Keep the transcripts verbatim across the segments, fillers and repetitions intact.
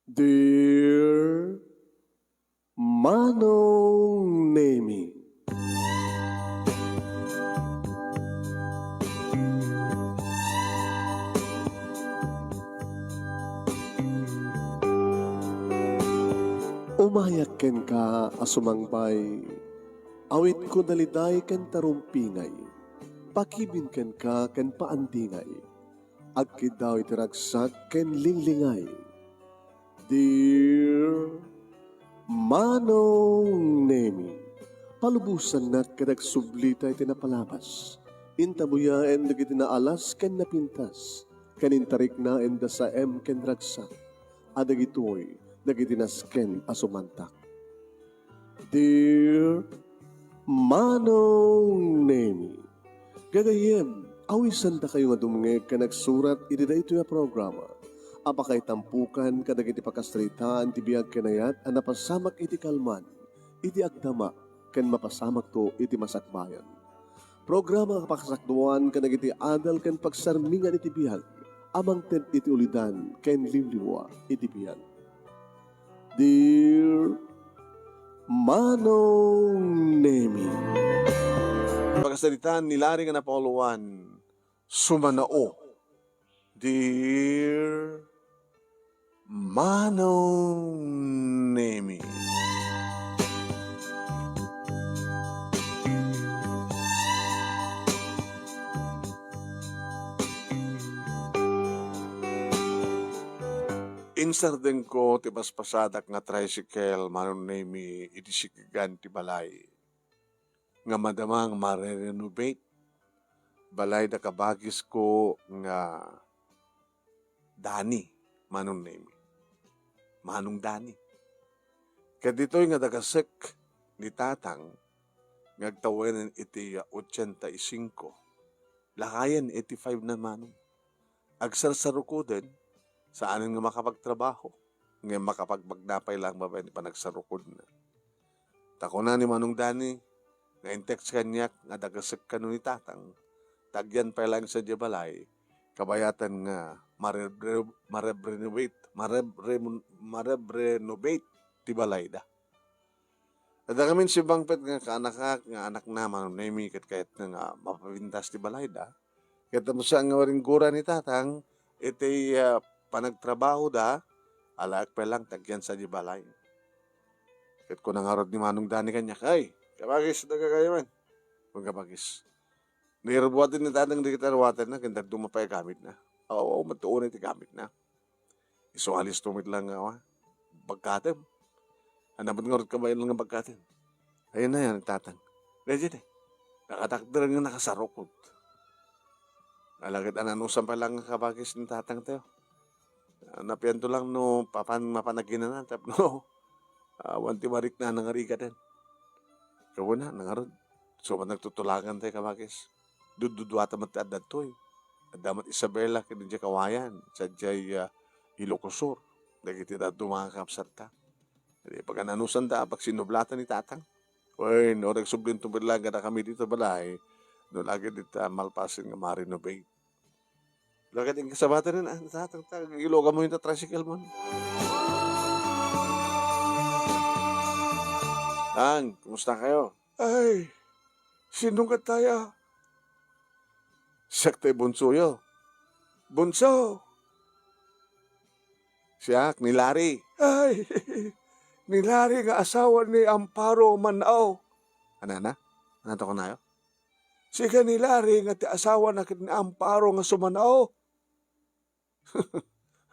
Dear Manong Nemi. Umayak kenka a sumangbay, awitko daliday ken tarumpingay, pakibin kenka ken paandingay, agkiddaw iti ragsak ken linglingay. Dear Manong Nemi, palubosannak ket agsublita iti napalabas. Intabuyaen dagiti naalas ken napintas, ken intariknaen da saem ken ragsak, a dagitoy dagiti nasken a sumantak. Dear Manong Nemi, gagayyem, awisandakayo nga dumngeg ken agsurat iti daytoy a programa a pakaitampokan kadagiti pakasaritaan ti biag ken ayat a napasamak iti kalman, iti agdama, ken mapasamakto iti masakbayan. Programa a pakasakduan kadagiti adal ken pagsarmingan iti biag a mangted iti ulidan ken liwliwa iti biag. Dear Manong Nemi. Pakasaritaan ni Larry nga napauluan, Sumanao. Dear Manong Nemi. Insardengko ti paspasadak nga tricycle, Manong Nemi, iti sikigan ti balay nga madama nga mare-renovate. Balay da kabagisko nga Dani, Manong Nemi. Manong Dani. Ket ditoy nga dagasek ni Tatang nga agtawenen iti, ah, ochenta y cinco, lakayen eighty-five na, Manong. Agsarsarukoden, saanen nga makapagtrabaho, ngem makapagbagna pay lang babaen ti panagsarukodna. Ta kuna ni Manong Dani nga in-text kaniak nga dagasek kano ni Tatang, ta agyan pay lang sadiay balay, kabayatan nga mareb-, mareb-renovate, mareb-, mareb-renovate ti balayda. Adda ngamin simmangpet nga kaanakak nga anakna, Manong Nemi, ket kayatna nga mapapintas ti balayda. Ket ta met sa nga maringgura ni Tatang iti, ah, panagtrabahoda, alaek pay lang ti agyan sadiay balay. Ket kuna ngarud ni Manong Dani kaniak, "Ay, kabagis, dagagayamen." Kun kabagis. Nairubuaden ni Tatang dagiti aruatenna, ken dadduma pay a gamitna. Aw-aw met unay ti gamitna. Isu nga alisto met lang nga, awa, bagkatem. Ania met ngarud kabaelan nga bagkatem? Ayan na yan, Tatang. Daydiay, nakatakder nga nakasarukod. Ala ket an-anusan pay lang nga kabagis ni Tatang tayo. Ah, napianto lang no papan mapan aginana tapno awan ti mariknana nga rigaden. Kuna, nangarud. Isu met nagtutulagan tayo, kabagis. Dudduduata met ti adda ditoy. Adda met Isabela ken idiay Kawayan, sadiay, ah, Ilocos Sur, dagiti dadduma nga kakabsatta. Idi pagan-anusanda, pagsinublatan ni Tatang. Wen, no, nagsublinto met lang kadakami ditoy balay, no lagi dita malpasen nga ma-renovate. Lagad ing kasabatan na, Tatang, ta, iloga mo yung tricycle mo. Tang, kumusta kayo? Ay, sino nga tayo? Siak ti bunsoyo. Bunso! Siak, ni Larry. Ay, ni Larry nga asawa ni Amparo Manao. Anana? Ano to kunayo? Sika ni Larry nga ti asawa na ket ni Amparo nga sumanao.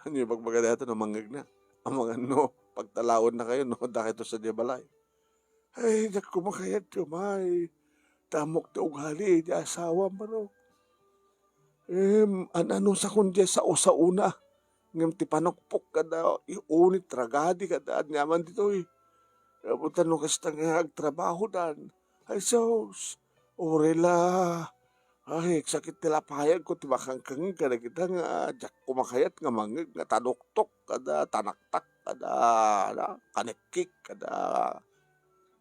Ano yung pagbaga dayta no mangngegna? Amangan no, pagtalaon na kayo, no, dakay to sa balay. Ay, diak kumakayat, Jumay. Tamok ti ugali, di asawa, maro. Em, an-ano sakon di sao-saona. Ngem ti panukpok kada iunit ragadi kada aniaman ditoy. Abutan no kasta nga agtrabahodan. Ay, sus. Uray la. Ay, sakit ti lapayag ko ti makangkangeg kadagita nga diak kumakayat nga mangngeg nga tanuktok kada tanaktak kada, na, kanekkik kada.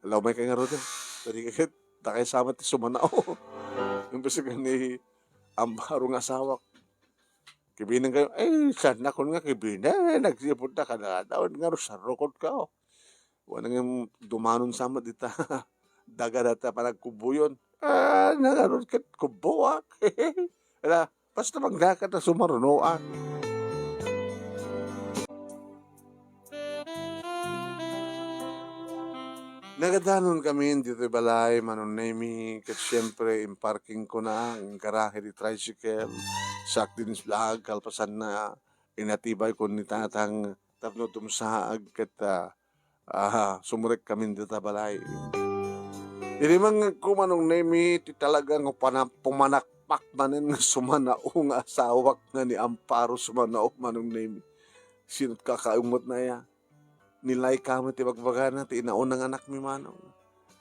Law may kay ngarud, eh. Tadi ka ket, dakay sama ti sumanao. Imbes nga ni Amparo nga asawak. Kibinenkayo, ay, saan nakon nga kibinen? Nagsipud na kada adlaw, nga ro sarukod ka, oh. Wana nga dumanon sa met dita daga data panagkubuyon. Ah, nangarod ket kubuak. Ala, basta magdaka ta sumarunoak. Nagadanon kami ditoy balay, Manong Nemi, ket siyempre, imparking ko na ang garahe di tricycle, Sak Dennis Vlog, kalpasan na, inatibay ko ni Tatang tapno tumsaag ket, ah, ah, sumrek kami dita balay. Idi mangngegko, Manong Nemi, ti talagang pumana-, pumanakpak manen nga sumanao nga asawak nga ni Amparo sumanao, Manong Nemi. Sino't kakaungot na iya? Ni Laika met ti bagbagana, ti inaunang anakmi, Manong.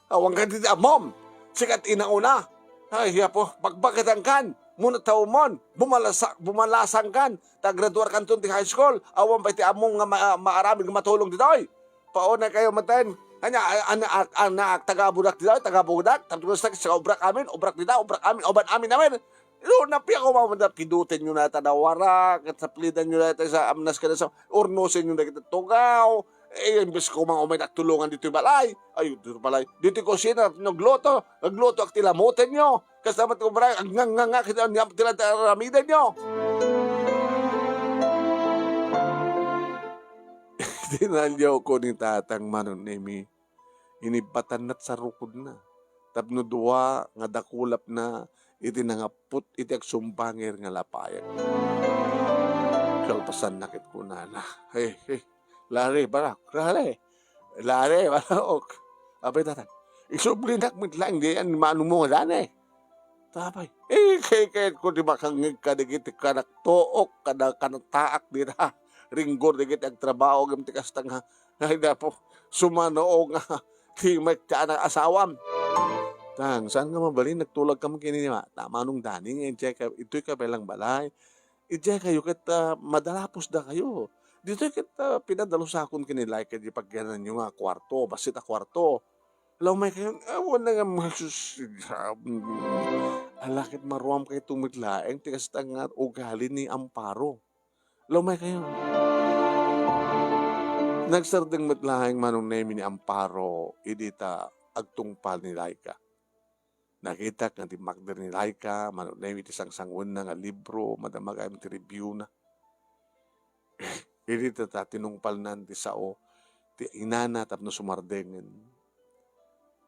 Awan ka ti ammom! Sika ti inauna! Ay, Apo, bagbagatan kan! Muna tawmon! Bumalasa-, bumalasang kan! Ta graduar kanton ti high school! Awan pay ti ammom nga ma-, maaramid nga matulong ditoy! Paunay kayo maten! Ania, a-, ana-, ak-, anak, taga-Abudak ditoy, taga-Abudak, tapos sa, sa obrak amin, obrak dita, obrak amin, uban amin, amin! Pero napiako mamanda, kidutenyo na ta nawara, ket saplidanyo na ta sa amnas kada sa urnosenyo na kita tugaw. Eh, imbes ko mang umay nagtulungan ditoy balay. Ay, ditoy balay. Ditoy kusina, nagluto. Nagluto ak ti lamutenyo. Kasama ti kumara, agngangnganga, kita niya, tila ta aramidenyo. Tinalyaw ko ni Tatang Manong Nemi. Inibatanna ti sarukodna. Tapno dua nga dakulapna iti nangapput iti agsumbangir nga lapayag. Kalpasanna ket kunana, "Hey, hey, Larry, barak, Larry! Larry, barak!" Apay, Tatang, isublinak met laeng diay ni manong mo nga dani. Apay, ikayat ko ti makangngeg kadagiti kanaktuok, kada kanataak dita. Ringgor dagiti agtrabaho ngem ti kasta nga, ay, Apo, sumanao nga ti met ti anak asawam. Tang, saan nga mabalin, nagtulag kami ken ni ma-, ta Manong Dani nga idiay ka, itoy kabelang balay. Idiay kayo ket, ah, madalapos dakayo. Ditoy ket, ah, pinadalusakon ken ni Laika di pagyananyo nga kuarto, bassit a kuarto. Ala, umay kayo, awan na nga mga sus-, ala ket maruam kayo met laeng ti kasta nga ugali ni Amparo. Ala, umay kayo. Nagsardeng met laeng Manong Nemi ni Amparo idi ta agtungpal ni Laika. Nakitak nga dimmakder ni Laika, Manong Nemi, ti sangsanguenna nga libro, madama gayam ti review-na. Idi ta tinungpalnan ti sao ti inana tapno sumardengen.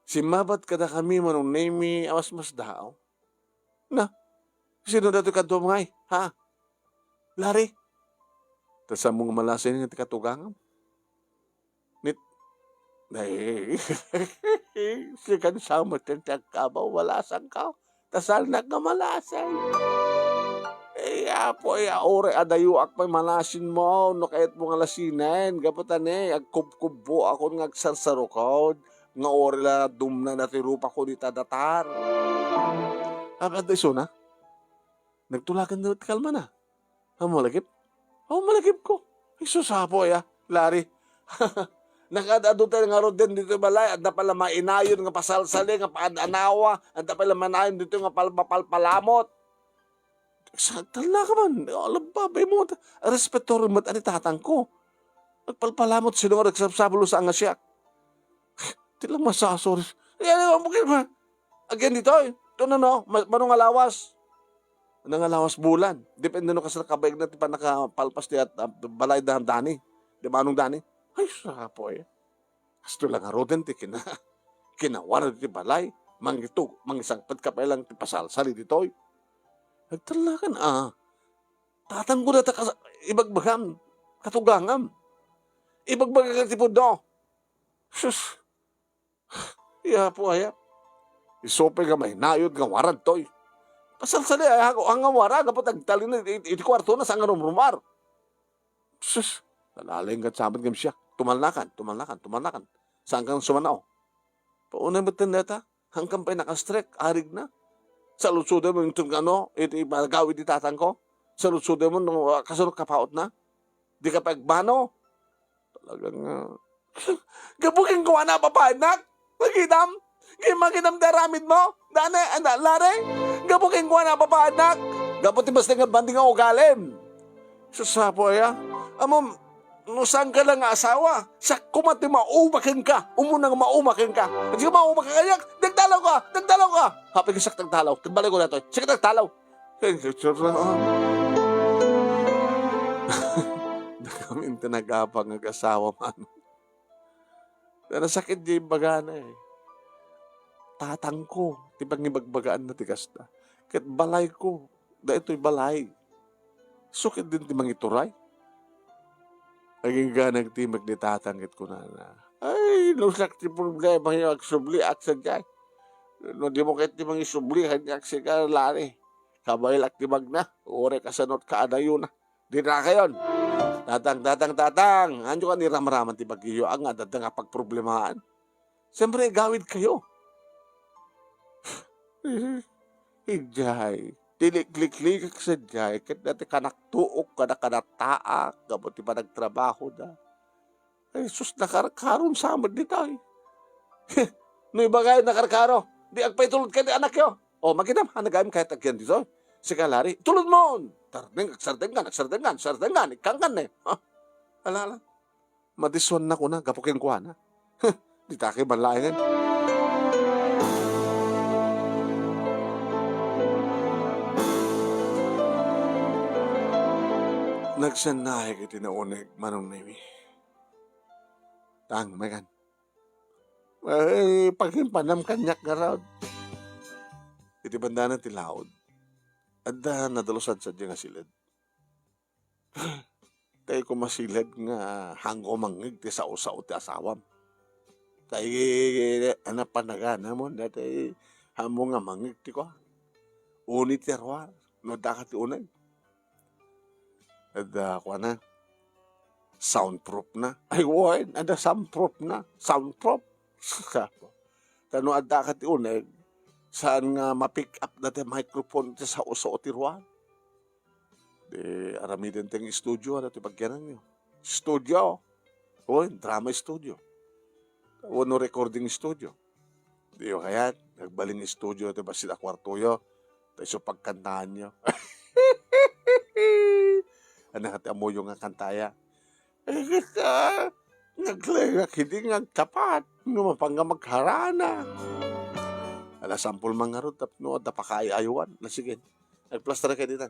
Simmabat kadakami, Manong Nemi, a masmasdaaw. Na, sino datoy kaduam ngay, ha? Larry? Ta saan mo nga malasay nga ti katugangam? Nit-, ay, sikan sa met ti agkabaw, malasangka. Ta saannak nga malasay. Ay, Apo, ay, uray adayoak pay malasinmo, no kayatmo nga lasinen, gapu ta ne, agkubkubboakon nga agsarsarukod, nga uray la dumna datoy rupako dita datar. Apay, adda isuna? Nagtulagan ti kalmana. Awan mo malagip? Awan malagipko. Ay, sus, Apo, aya, Larry. Nakaad-adu tayo nga ruden ditoy balay, adda pay la mainayon nga pasalsali, nga paad-anawa, adda pay la mainayon ditoy nga pal-, mapalpalamot. Sa-, tala ka man, ala, babay mo, respetoren met ni tatangko. Nagpalpalamot, sino nga nagsabsablo sa nga siak? Ti lang masasor. Ay, ano, ano, ano, ano? Again ditoy. Ito na, no? Ma-, mano nga lawas? Ano nga lawas bulan? Depende no kasla kabaig na ti panakapalpas ti at, ah, balay da Dani. Di Manong Dani? Ay, sapo, eh. Kasto lang aruden ti kina-, kinawan ti balay. Mangitug-, mangisangpet ka pa lang ti pasalsali ditoy. Nagtalakan, ah. Tatangko na ta kas-, ibagbagam. Katugangam. Ibagbaga ti pudno. Sus. Ay, Apo, aya. Isu pay nga mainayon nga warad toy. Pasalsali, ay, ako, ang wara, gapu ta agtalina iti, iti kuarto na, saan nga rumrumar. Sus, nalaling kat sabat ngem siya. Tumalnakan, tumalnakan, tumalnakan. Saan kang sumanaw? Paunay met ten data? Hangkan pay nakastrek, arig na. Saludsoden mo yung tun-, ano, iti, iti gawid ni tatang ko. Saludsoden mo, no, ah, kasano kapaot na? Di ka pa agbano. Talagang, ah, gapu ken kuana, babaenak? Makitam? Ken makitam ti aramid mo? Dane, ana, lare? Gapu ken kuana, babaenak? Gapu ti basta nga banding nga ugalim. Sus, Apo, aya? Ammom, no saanka la nga asawa, siak koma ti mauma kenka. Umuna nga mauma kenka. Di ka mauma ka kaniak, nagdalaw ka, nagdalaw ka. Apay nga siak nagdalaw, ket balay ko daytoy. Siak nagdalaw. Ay, sure na, ah. Dakami ti nagapa nga agasawa, man. Nasakit di imbagana, eh. Tatangko ti pangibagbagaanna ti kasta. Ket balayko, daytoy balay. Isu ketdin ti mangituray. Agingga nagtimek ni tatang ket kunana, "Ay, no siak ti problemayo, agsubliak sadiay. No dimo ketdi mangisubli kaniak, sika, Larry. Kabaelak ti magna, uray kasano ti kaadayona." Dinakayon. "Tatang, tatang, tatang! Ania kadi ramraman ti bagiyo nga adda nga pagproblemaen? Siyempre, igawidkayo." Idiay, ti likliklikek sadiay, ket dati kanaktuok, kada kanataak, gapu ti panagtrabahoda. Ay, sus, nakarkaron sa met ditoy. No ibagay nakarkaro, di agpaitulod kadi anakyo. O, makita, ania gayam kayat agyan ditoy? Sika, Larry, itulodmon! Tardeng, agsardenggan, agsardenggan, sardenggan, ikkankan ne. Ha? Ala, ala. Madisuanna kuna, gapu kenkuana. Huh, dita kay ballaengen. Nagsannaek iti nauneg, Manong Nemi. Tang, megan. Ay, pagimpannam kaniak ngarud. Iti bandana ti laud, adda nadalusan sadiay nga siled. Tay ko masiled nga haanko mangngeg ti sao-sao ti asawam. Tay, ano, panaganamon, dati haanmo nga mangngeg ti kua. Uni ti ruar, no addaka ti uneg. Adda, kuana, soundproof na. Ay, wen, adda soundproof na. Soundproof. Ta no addaka ti uneg, saan nga ma-pick up dati microphone ti sao-sao ti ruar. Di aramiden ti studio, ano ti pagyananyo? Studio. Wen, drama studio. Wenno recording studio. Diyo kayat, agbalin studio ti bassit a kuartoyo. Ta isu pagkantaanyo. Ania ti ammoyo nga kantaya? Eh, ket, ah, naglengak idi nga agtapat, no mapang nga magharana. Ala, sampol man ngarud, tapno adda pakaay-aywan. Na, sige. Agplastar kay ditan.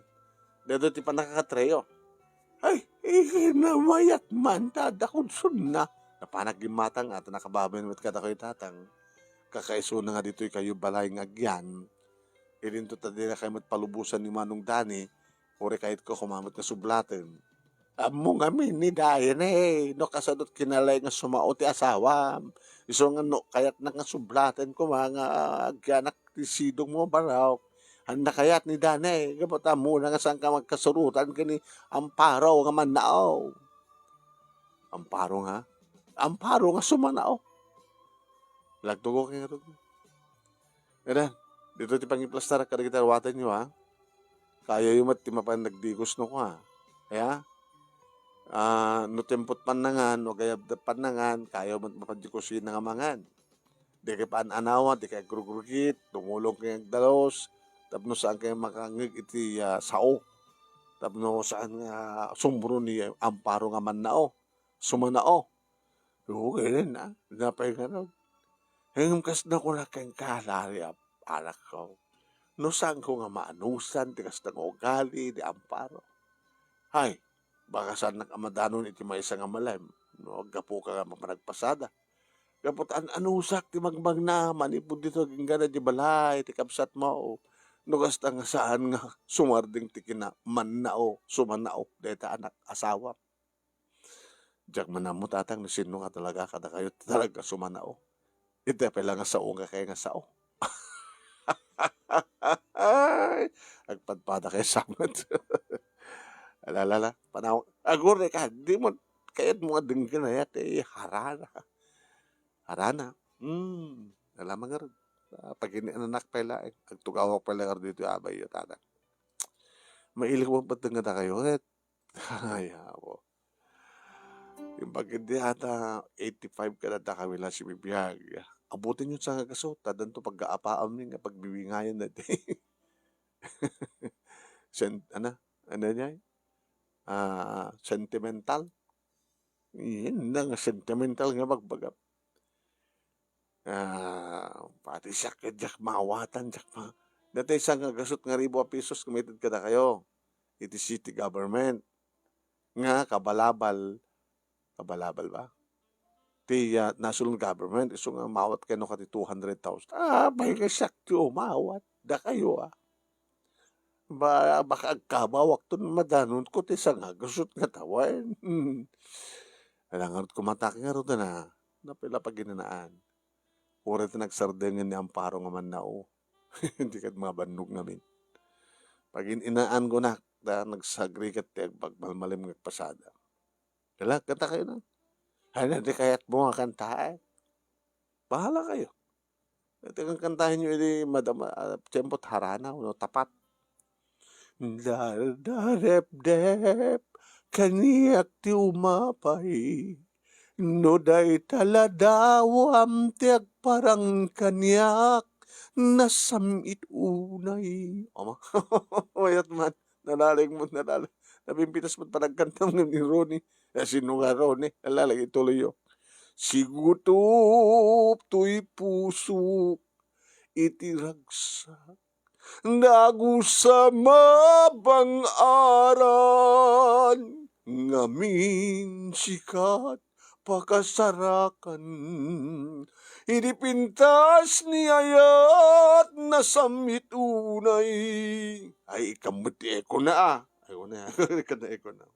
Daytoy ti pannakakatreyo. Ay, eh, namayat man, ta adda kudsonna. Napanak gimmatang, at nakababain met kadakayo, tatang. Kakaisuna nga ditoy kayo balay nga agyan. Idinto ta dinakayo met palubosan ni Manong Dani, uray kayatko koma met nga sublaten. Ammo ngamin ni Dani, eh, no kasano ti kinalaing nga sumao ti asawam. Isu nga no kayatnak nga sublaten koma nga agyanak ti sidongmo, barok. Ania kayat ni Dani, gapu ta ammona nga saanka magkasurotan ken ni Amparo nga mannao. Amparo nga? Amparo nga sumanao. Lagtugok nga to. Kada, dito ti pangiplastar kadagiti awatenyo, ha? Kayayo met ti mapan nagdigos no kua. Kaya, ah, no tiempot pannangan, no gayab pannangan, kayayo met mapan ti kusina nga mangan. Di kay paan-anawan, di kay agrugrugit, tumulong kay agdalos, tapno saan kay makangngeg iti, ah, sao. Tapno saan nga sumro ni Amparo nga mannao, sumanao. Okay rin, ah. Napay nga nun. Ngem kas nakuna kenka, Larry, a-, anakko. No saanko nga maanusan ti kasta nga ugali ni Amparo. Hay, baka saannak a madanon iti maysa nga malem, no aggapuka nga mapan agpasada. Gapu ta an-anusak ti magmagna manipud dito agingga di balay ti kabsatmo. No kasta nga saan nga sumardeng ti kina mannao, sumanao, dayta anak, asawam. Diak man ammo, tatang, no sinno nga talaga kadakayo ti talaga sumanao. Iti pay la nga sao nga kay nga sao. Ay, agpadpada kay samet. Ala, ala, ala. Panaw-, aguray ka, di mo, kayat mo nga denggen aya ti harana. Harana. Hmm, ala, mangarud. Ah, pagini-, anak pay la, eh, agtugawak pay la ngarud dito, abay, yo, tatang. Maili ko man pagdenggen kayo, eh. Ay, apo. Imbag idi ata eighty-five kadata kami la sibibiag. Abutin yun sa nga gaso, ta danto pagkaapaam ni nga pagbiwingayan na di. Sen-, ano? Ano niya? ah, sentimental. Iyan na nga sentimental nga bagbagam. Ah, pati siak ket diak maawatan, diak ma-, dayta maysa nga gasut nga ribu a pesos nga maited kadakayo iti city government nga kabalabal, kabalabal ba? Ti, ah, national government, isu nga maawat kano kadi two hundred thousand. Ah, apay nga siak ti umawat, dakayo, ah. Ba, baka agkabawakton madanonko ti sangagasut nga tawen. Hmm. Ala ngarud, kumatak ngarud na, napila paginanaan. Uray ti nagsardengen ni Amparo nga mannao. Di kad mabannog ngamin. Pagin-inaanko nak, ta nagsagrikat ti agpagmalmalim nga agpasada. Ala, kanta kayo na. Ano, di kayat mo nga kanta, eh? Bahala kayo. Ito ang kantahin nyo, edi, madama, ah, tiyempo't harana, no, tapat. Dardarepdep, kaniak ti umapay. No dayta ladawam ti agparang kaniak, nasam-it unay. Ama, mayat man. Nalaleg mo, nalaleg. Napimpitas mo't panagkantam nga ni Ronnie. Eh, sino nga Ronnie? Nalaleg, ituloy yo. Sigutup toy puso iti ragsak. Nagusa mabang-aran ngamin sikat pakasarakan. Idi pintas ni ayat nasam-it unay. Ay, ikam met ti echo na, ah. Ay, una, kada echo na.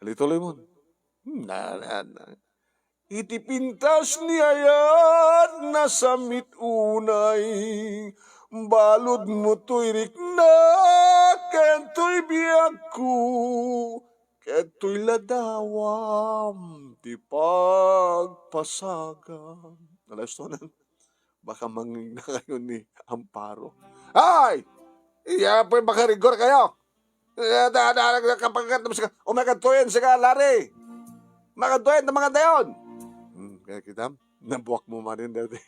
Alituloy mo. Hmm, na, na, na. Iti pintas ni ayat nasam-it unay, balud mo toy rikna, ken toy biagko, ket toy ladawam ti pagpasagam. Alas to na. Baka mangngegna kayo ni Amparo. Ay! Iya, pwede makarigor kayo. Eh, da, da, da, kapag, umay kadtoyen, sika, Larry. Makadtoyen, ta makadayon. Hmm, kaya kita, nabuak mo man rin dati.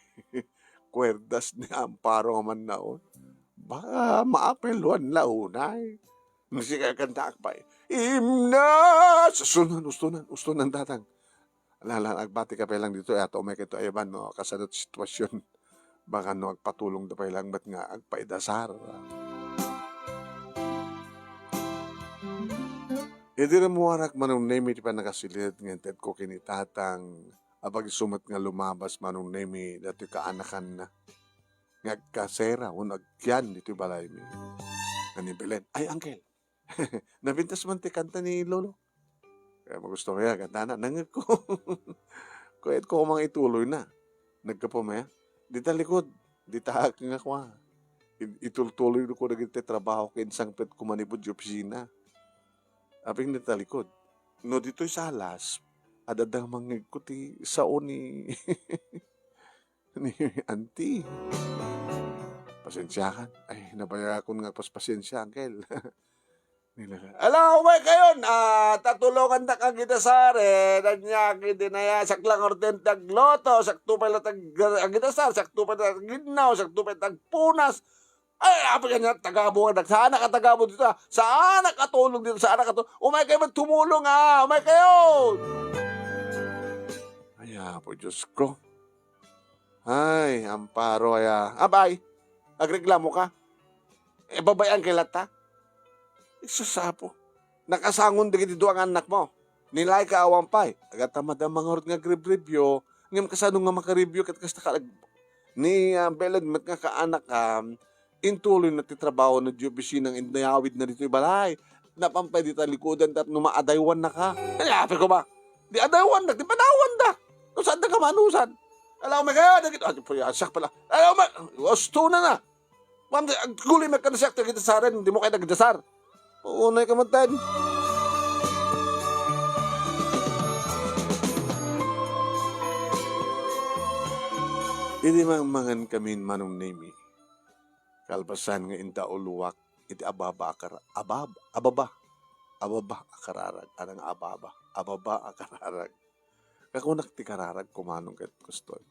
Kwerdas ni Amparo nga man naon. Baka maapeluan la unay. Sika, kantaak pa, eh. Imna! Ustonan, ustonan, ustonan, tatang. Ala, ala, agbati ka pay lang dito, eh, ato may kito, ay, ban, no, kasano ti sitwasyon. Baka, no, agpatulong da pay lang, bat nga agpaidasar. Idi rimmuarak, Manong Nemi, ti pannakasilid nga intedko ken ni Tatang, apag isu met nga lumabas, Manong Nemi, datoy kaanakanna nga agkasera wenno agkian ditoy balaymi. Nga ni Belen, "Ay, Uncle, napintas man ti kanta ni Lolo." Kaya magusto mo ya, kanta na, nangegko. Kaya ko mang ituloy na. Nagkapo mo ya. Di ta likod, di ta ak nga kwa. I-, itultuloy ko dagiti trabaho ken sangpet ko manipud ti opisina. Aping di ta likod. No ditoy salas, adda mangegko ti sao ni ni Auntie. Pasensiakan. Ay, nabayakon nga paspasiensia, Uncle. Nila, "Ala, umay kayon! Ah, tatulongan ta ka gidasar, eh. Danya, gidinaya, siak lang orten ti agluto, siak to pay la ti ag-, agidasar, siak to pay la ti agginnaw, siak to pay la ti agpunas." Ay, apay kanya, tagabo nga, saan ka tagabo dito, ah? Saan ka tulong dito? Saan ka tu-, umay kayo man tumulong, ah! Umay kayo! Ay, Apo Diyos ko. Ay, Amparo, aya. Abay, agreklamo ka? E, babayan kay latta? Isusapo. Nakasangon dagiti dua nga annak mo. Ni Laika awan pay. Agatamad a mangarud nga agrebribyo. Ngem kasano nga makaribyo ket kasta ka ag-, ni, ah, Belen met nga kaanak, ah, intuloy na ti trabaho na di opisina nga inayawid na ditoy balay. Napan pay dita likudan tapno maadaywan na ka. Ay, apay ko ba? Di adaywan na, di panawan da. No saan da ka manusan? Alaw, may kaya, dagit-, ah, puyasak pala. Alaw, may, gusto na na. Ma'am, di, agguloy may kanasiak, dagit-, saren, di mo kayo nagdasar. Unay ka man, Ted. Idi mangmangan kami, Manong Nemi, kalpasan nga indauluak iti ababa a kara-, abab-, ababa, ababa a kararag. Anang ababa? Ababa a kararag. Kakunak ti kararag, kumanong ket kustoy.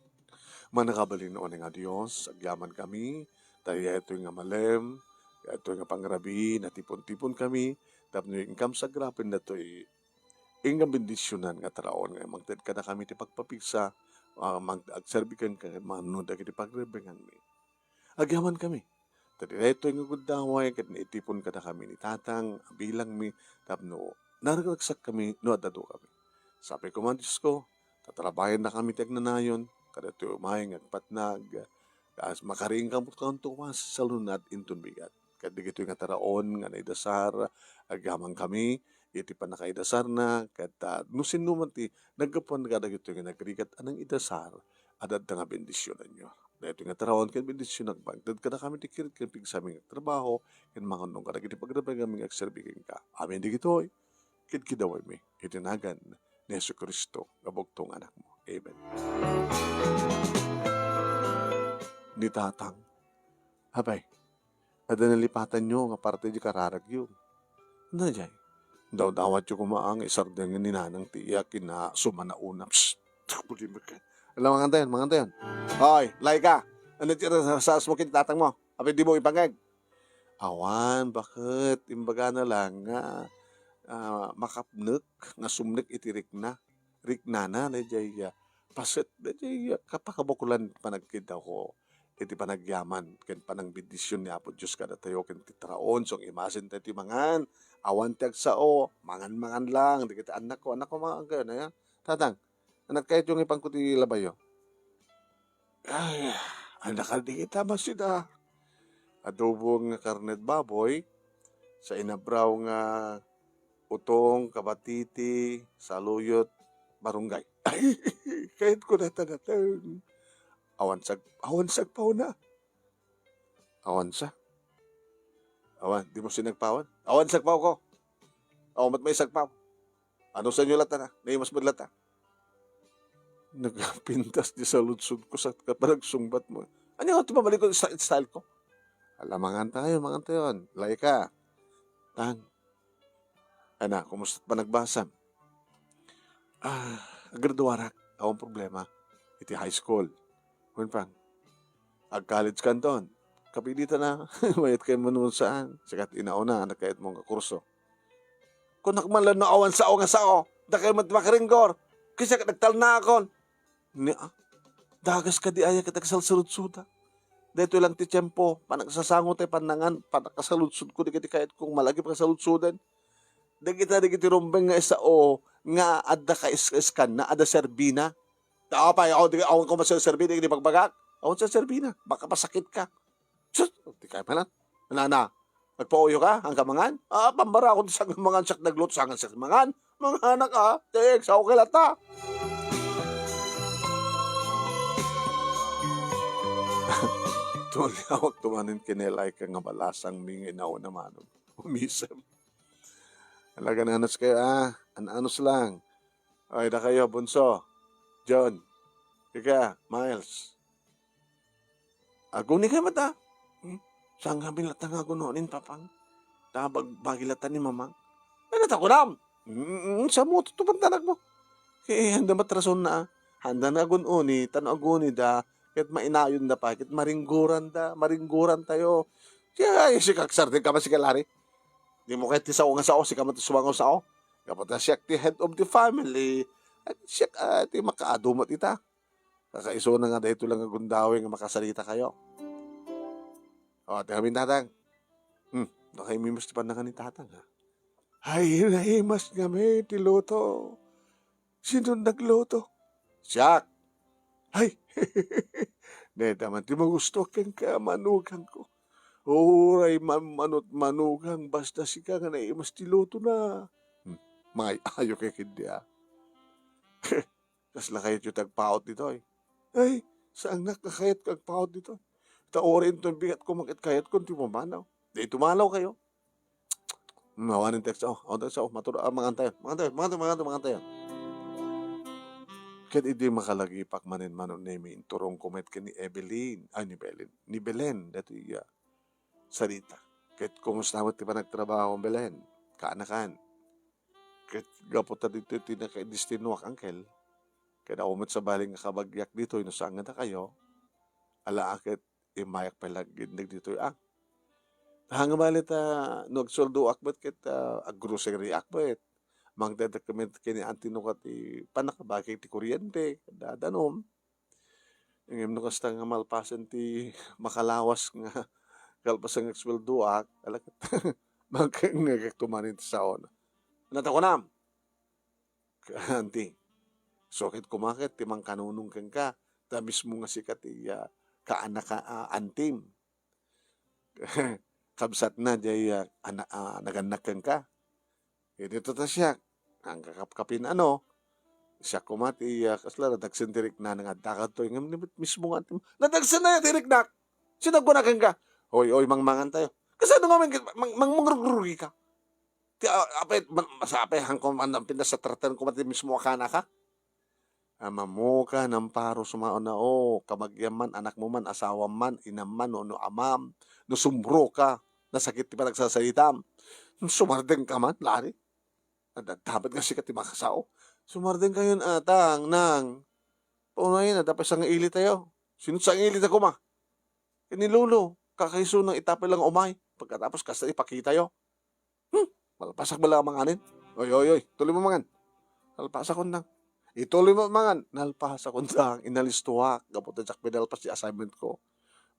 Mannakabalin, unay nga Dios, agyaman kami, ta daytoy nga malem, daytoy nga pangrabii, natipon-tipon kami, Tapno inkam sa agrapen datoy, inka bendisionan nga taraon nga mangted kadakami ti pagpapigsa, ah, mag-, agserbi kenka ken mangannurot dagiti pagrebenganmi. Agyamankami. Ta daytoy nga gundaway ket naitipon kadakami ni Tatang a bilangmi tapno naragsakkami no adda dukami. Sapay koma, Diosko, ta tarabahennakami ti agnanayon, kadatoy umay nga agpatnag, kas makariingkanto koma sa salunat inton bigat. Ket dagitoy nga taraon nga naidasar, agyamankami iti pannakaidasarna, ket, ah, no sinoman ti naggapuan kadagitoy nga nagrigat a nangidasar, adda nga bendisionanyo. Daytoy nga taraon ken bendisionak, mangted kadakami ti kired ken pigsami nga agtrabaho, ken mangannong kadagiti pagrebenganmi nga agserbi kenka. Amin dagitoy, kidkidawaymi iti nagan ni Jesu-Cristo nga bugto nga Anakmo. Amen. Ni Tatang, apay, adda nalipatanyo nga parte di kararagyo. Ania jay? Dawdawatyo koma nga isardeng ni Nanang ti iya kinasumanaona. Psst! Bulimekka. Ala, mangan tayon, mangan tayon. Hoy, Laika! Ania ti rasaas mo ken tatang mo? Apay dimo ipangeg? Awan, baket? Imbagana lang nga, ah, makapnek, nasumnek iti rikna. Riknana, dayjay, ah, paset, dayjay, ah, kapakabukolan panagkidawko iti panagyaman ken panangbendision ni Apo Dios kadatayo ken ti taraon, so nga imasintayo ti mangan. Awan ti agsao, mangan-mangan lang. Dagiti annakko, annakko, mangan kayo, na, Tatang, annak kayatyo nga ipanko ti labayyo? Ay, annak, di kita masida. Adobo nga karned baboy, sa inabraw nga utong, kabatiti, saluyot, barunggay. Ay, kayatko dayta, Tatang. Awan sag-, awan sagpawna. Awan sa? Awan, di mo sinagpawan? Awan sagpaw ko. Awan met may sagpaw. Ano sa inyo latta na? Naimas mo latta? Nagpintas di saludsodko sa kapanagsungbat mo. Ania nga ti pamalikod sa style ko? Ala, mangan tayo, mangan tayo. Laika. Tang. Ana, kumusta panagbasam? Ah, agraduarak. Awan problema. Iti high school. Wen pang. Ag-college kanton. Kapilitan na. Mayat kayo manunsaan. Sikat inauna, anak kayat mong kakurso. Kunak man lang no awan sao nga sao. Da kayo mat makaringgor. Kasi nagtalna akon. Ni, ah, dagas kadi aya ket agsalsaludsoda. Daytoy lang ti tiempo, panagsasango tay pannangan, panakasaludsodko dagiti kayat kong malagi pakasaludsoden. Dagita dagiti rumbeng nga isao nga adda ka is-, iskanna, adda serbina. Apay, awan, di, awan ko man serbina, di bagbagak. Awan sa serbina, baka pasakit ka. Sus, di kaya pala. Nana, nagpauyo ka? Ang kamangan? Ah, pambara ko ti sangamangan, siak nagluto, sangan siak mangan. Manganak, ah. Tek, sao ka lata. Tuliawak tumanin kinelay ka nga balasang mi nga inaw na manon. Umisem. Alaga na anos kayo, ah. An-anos lang. Ay, da kayo, Bunso. John. Ika, Miles. Aguni kay mata. Hmm? Saan kami lata nga agunonin, Papang? Ta bag-, bagi lata ni Mamang. Ay, natakunam! Mm, sa mo, tutupan tanak mo. Eh, handa matrason na, ah. Handa na agun-uni, tano aguni da, ket mainayon da pa, ket maringguran da, maringguran tayo. Kaya, eh, si Kaksar, di ka ba si Kalari? Di mo kahit ti sao nga sao, si ka man ti sumango sao. Kapag siya ti head of the family, at siya, ah, ti makaadumot ita. Kakaisuna nga daytoy lang nga gundaway nga makasarita kayo. O, ti amin, Tatang. Hmm, nakaimas ti pandangan ni Tatang, ha? Ay, naimas nga may ti luto. Sino nagluto? Siak. Ay, neta man ti magusto ken ka manugang ko. Uray man manot manugang, basta sika nga naimas ti luto na. Hmm, may ayo kay kindi, ah. Kasla kayat yu ti agpaut ditoy? Ay, saan nga kakayat ko agpaut ditoy? Ta uray inton bigat ko, maket kayat ko ti pumanaw. Di tumanaw kayo. Hmm, awan in text. Oh, awan text. Oh, matur-, ah, mangantayon. Mangantayon, mangantayon, mangantayon, mangantayon. Ket idi makalagipak manen Mano Nemi, inturong ko met ken ni Evelyn. Ay, ni Belen. Ni Belen, dati iya. Sarita. Ket kumusta met ti panagtrabaho, Belen? Kaanakan. Ket gapu ta ditoy ti nakaidestinoak, angkel, ket awan met sabali nga kabagiak ditoy no saan nga dakayo, ala a ket immayak pay laggitneg ditoy a. Hanga bali ta no agsueldoak met ket, ah, aggrocery ak met. Mangted kami ken ni Auntie no ket ti pannakabagi ti kuryente, da danum. Ngem no kasta nga malpasen ti makalawas nga kalpasan nga agsueldoak, ala ket mangkengngegak tumanen ti saona. Ania ti kunam? Auntie, sukit koma ket ti mangkanunong kenka, ta mismo nga sika ti, ah, kaanak a, a, antim. Kabsatna diay, ah, ana-, ah, nagannak kenka. Idi to ta siak, ang kakapkapin ano, siak koma ti, ah, kasla nadagsen ti rikna nga adda kadtoy, ngem ni mismo nga antim, nadagsenna ti riknak. Sino agkuna kenka? Oy, oy, mangmangan tayo. Kasano ngamin ket mang-, mang-, mangrugrugi ka? Ti, ah, apay, ma-, masapay, hangko man, ang pinasatrattan ko man ti mismo a kanaka. Amam ka, Amparo, sumaona, o, kamagyan man, anakmo man, asawam man, inam man, no, no amam, no sumbroka, nasakit ti panagsasaitam. Sumardeng ka man, lari. Adda dapat nga sika ti makasao. Sumardeng kayon, atang, nang. Paunayen, adda pay sangili tayo. Sino sangili ta kuma? Ken ni Lolo, kakaiso nang itapel lang umay. Pagkatapos, kasta ipakitayo. Hmm, malpasak bala manganen. Oy, oy, oy, tuloy mo mangan. Nalpasak kundang. Ituloy mo mangan. Nalpasak kundang. Inalistuak. Gapu ta diak pinalpas ti assignment ko.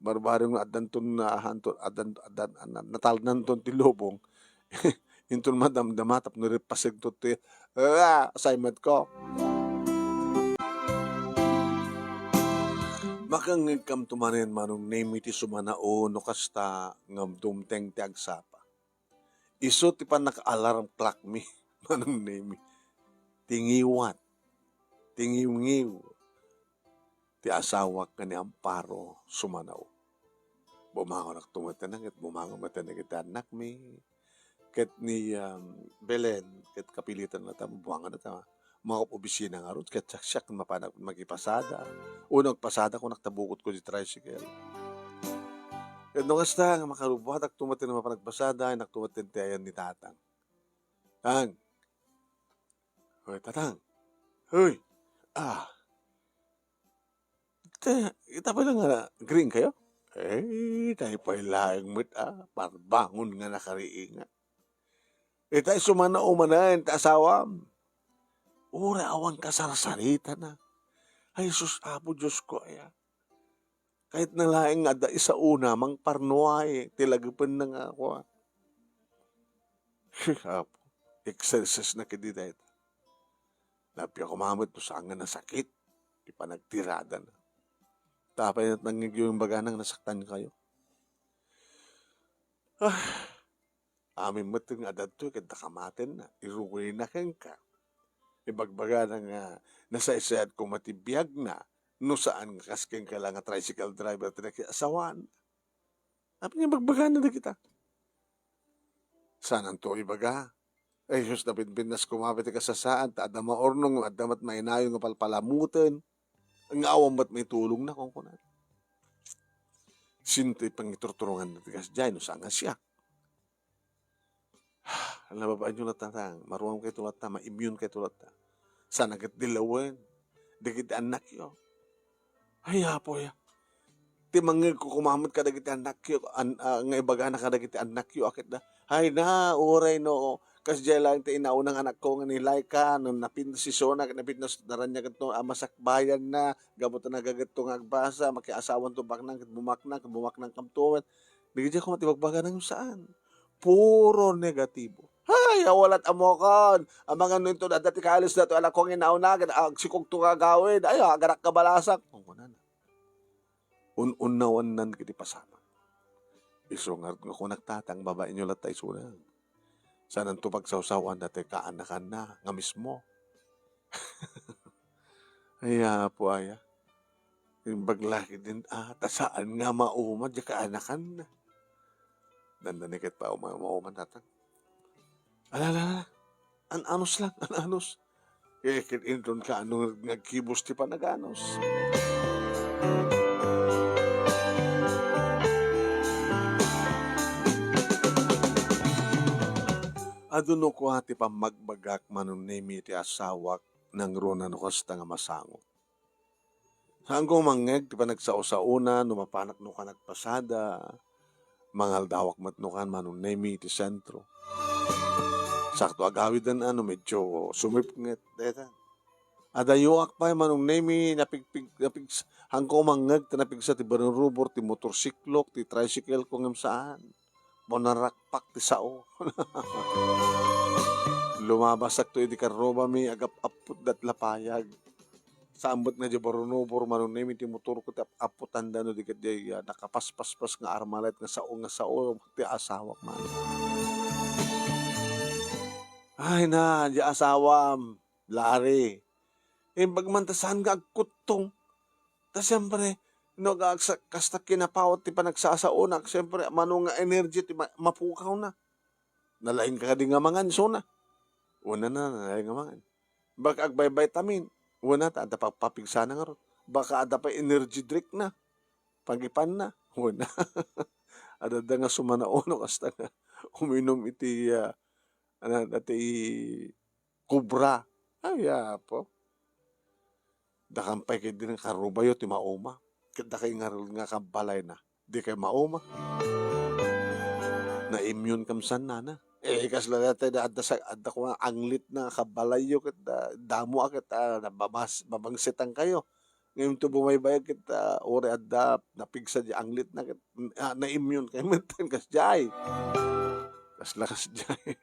Barbareng addanton na, hanto, addan, addan, na-, natalnanton ti lubong. Inton madamdama, tapno ripasegto ti, ah, assignment ko. Makangngegkam tumanen, Manong Nemi, ti sumanao no kasta nga dumteng ti agsapa. Isu ti pannaka-alarm clock mi, Manong Nemi. Ti ngiwat, ti ngiwngiw ti asawak nga ni Amparo sumanao. Bumangonak tumeten ket bumangon met dagiti annakmi. Ket ni, um, Belen, ket kapilitan na ta, bumangon na ta. Mga opisina ngarud, ket siak, siak mapan-, makipasada. Uno, agpasada ko, naktabukot ko di tricycle. Ket no kasta, nga makarubbuatak tumeten mapan agpasada, ay naktumeten ti ayan ni Tatang. Tang. Hoy, Tatang. Hoy. Ah. Te, ita pay lang nga green kayo? Eh, tayo pay laeng met, ah. Parbangon nga nakariinga. Itay sumanao manen ti asawam. Uray awan kasarsaritana. Ay, sus, Apo Dios ko, aya. Kayatna laeng nga adda isauna, mangparnuay, ti lagepenna nga kua. Apo, exercise na kadi dayta. Napia koma met no saan nga nasakit ti panagtiradana. Tapay nangngegyo imbagana nga nasaktan kayo. Ah, amin met nga adda ditoy ket dakamatenna, irugayna kenka. Ibagbagana nga nasaysayat koma ti biagna, no saan nga kas kenka la nga tricycle driver ti nakiasawan. Apay nga ibagbagana dagita? Saananto ibaga? Ay, sus, napinpintas koma pay ti kasasaan, ta adda maurnong, adda met mainayon nga palpalamoten, nga awan met maitulongna, kunkunana. Sinto ipangiturturongan ti kasdiay, no saan nga siak? Nababainyo latta, tang, maruam kayto latta, ma-immune kayto latta. Saan a ket dilawen dagiti annakyo. Ay, Apo, ya. Ti mangngegko koma met kadagiti annakyo, an-, ah, nga ibagana kadagiti annakyo, a ket da, ay na, uray no, kasdiay laeng ti inaunang anakko nga ni Laika, no napintas isuna, ket napintas naraniaganto a masakbayanna, gapu ta nagagetto nga agbasa, makiasawanto baknang, ket bumaknang, ket bumaknang kamtuan. Dagiti koma ti bagbagana nga saan. Puro negatibo. Hay, awalat amokon. Amangan no inton adda ti kaalis dato anakko nga inauna, ket agsikogto nga agawid. Ay, aganak kabalasak. Kunkunana. Un-unnawannan kiti pasamak. Isu ngarud nga kunak, Tatang, babainyo latta isuna. Saananto pagsawsawan datoy kaanakanna nga mismo. Ay, Apo, aya. Imbag la ketdin, ah, ta saan nga mauma diay kaanakanna. Dandani ket pauma-, mauma, Tatang. Ala, ala, ala. An-anos lang, an-anos. Eh, ket inton kaano nga agkibus ti panaganos. Adu no kua ti pammagbagak, Manong Nemi, ti asawak, nangruna no kasta nga masango. Saanko mangngeg ti panagsao-saona no mapanak no ka nagpasada. Mangaldawak met no kan Manong Nemi iti sentro. Sakto agawiden a no medyo sumipnget, dayta. Adayoak pay Manong Nemi, napigpig-, napigs-, hanko mangngeg ti napigsa ti barurubor, ti motorsiklok, ti tricycle ko ngem saan. Mo narakpak ti sao. Lumabasakto idi karrubami, agap-appot dat lapayag. Saan met nga di barunubor, Manong Nemi, ti motor ko, ti ap-, appotanda no di ket di, ah, nakapaspaspas nga Armalite nga sao, nga sao ti asawak man. Ay na, di asawam, Larry. Imbag man ta saan nga agkuttong. Ta siyempre, no, agsa-, kasta kinapawat ti panagsasaonak, siyempre, mano nga energy ti ma-, mapukawna. Nalaing ka kadi nga mangan, isuna. Una na, nalaing nga mangan. Baka agbaybay tamin. Una, ta adda pagpapigsana ngarud. Baka adda pay energy drink na. Pagipan na. Una. Adda nga sumanaono kasta nga uminom iti, ah, ano, iti Cobra. Ay, apo. Dakam pay ket di nakarubayo ti mauma. Ket dakay ngarud nga kabalayna. Di kay mauma. Na-immune kam san, nana. Eh, kasla dati da adda sa, adda ko nga anglit na kabalayyo ket, ah, damo a ket, ah, nababas-, babangsitan kayo. Ngem to bumaybayag ket, ah, uri adda napigsa di anglit na ket, ah, na-immune kay metten kasdiay. Kasla kasdiay.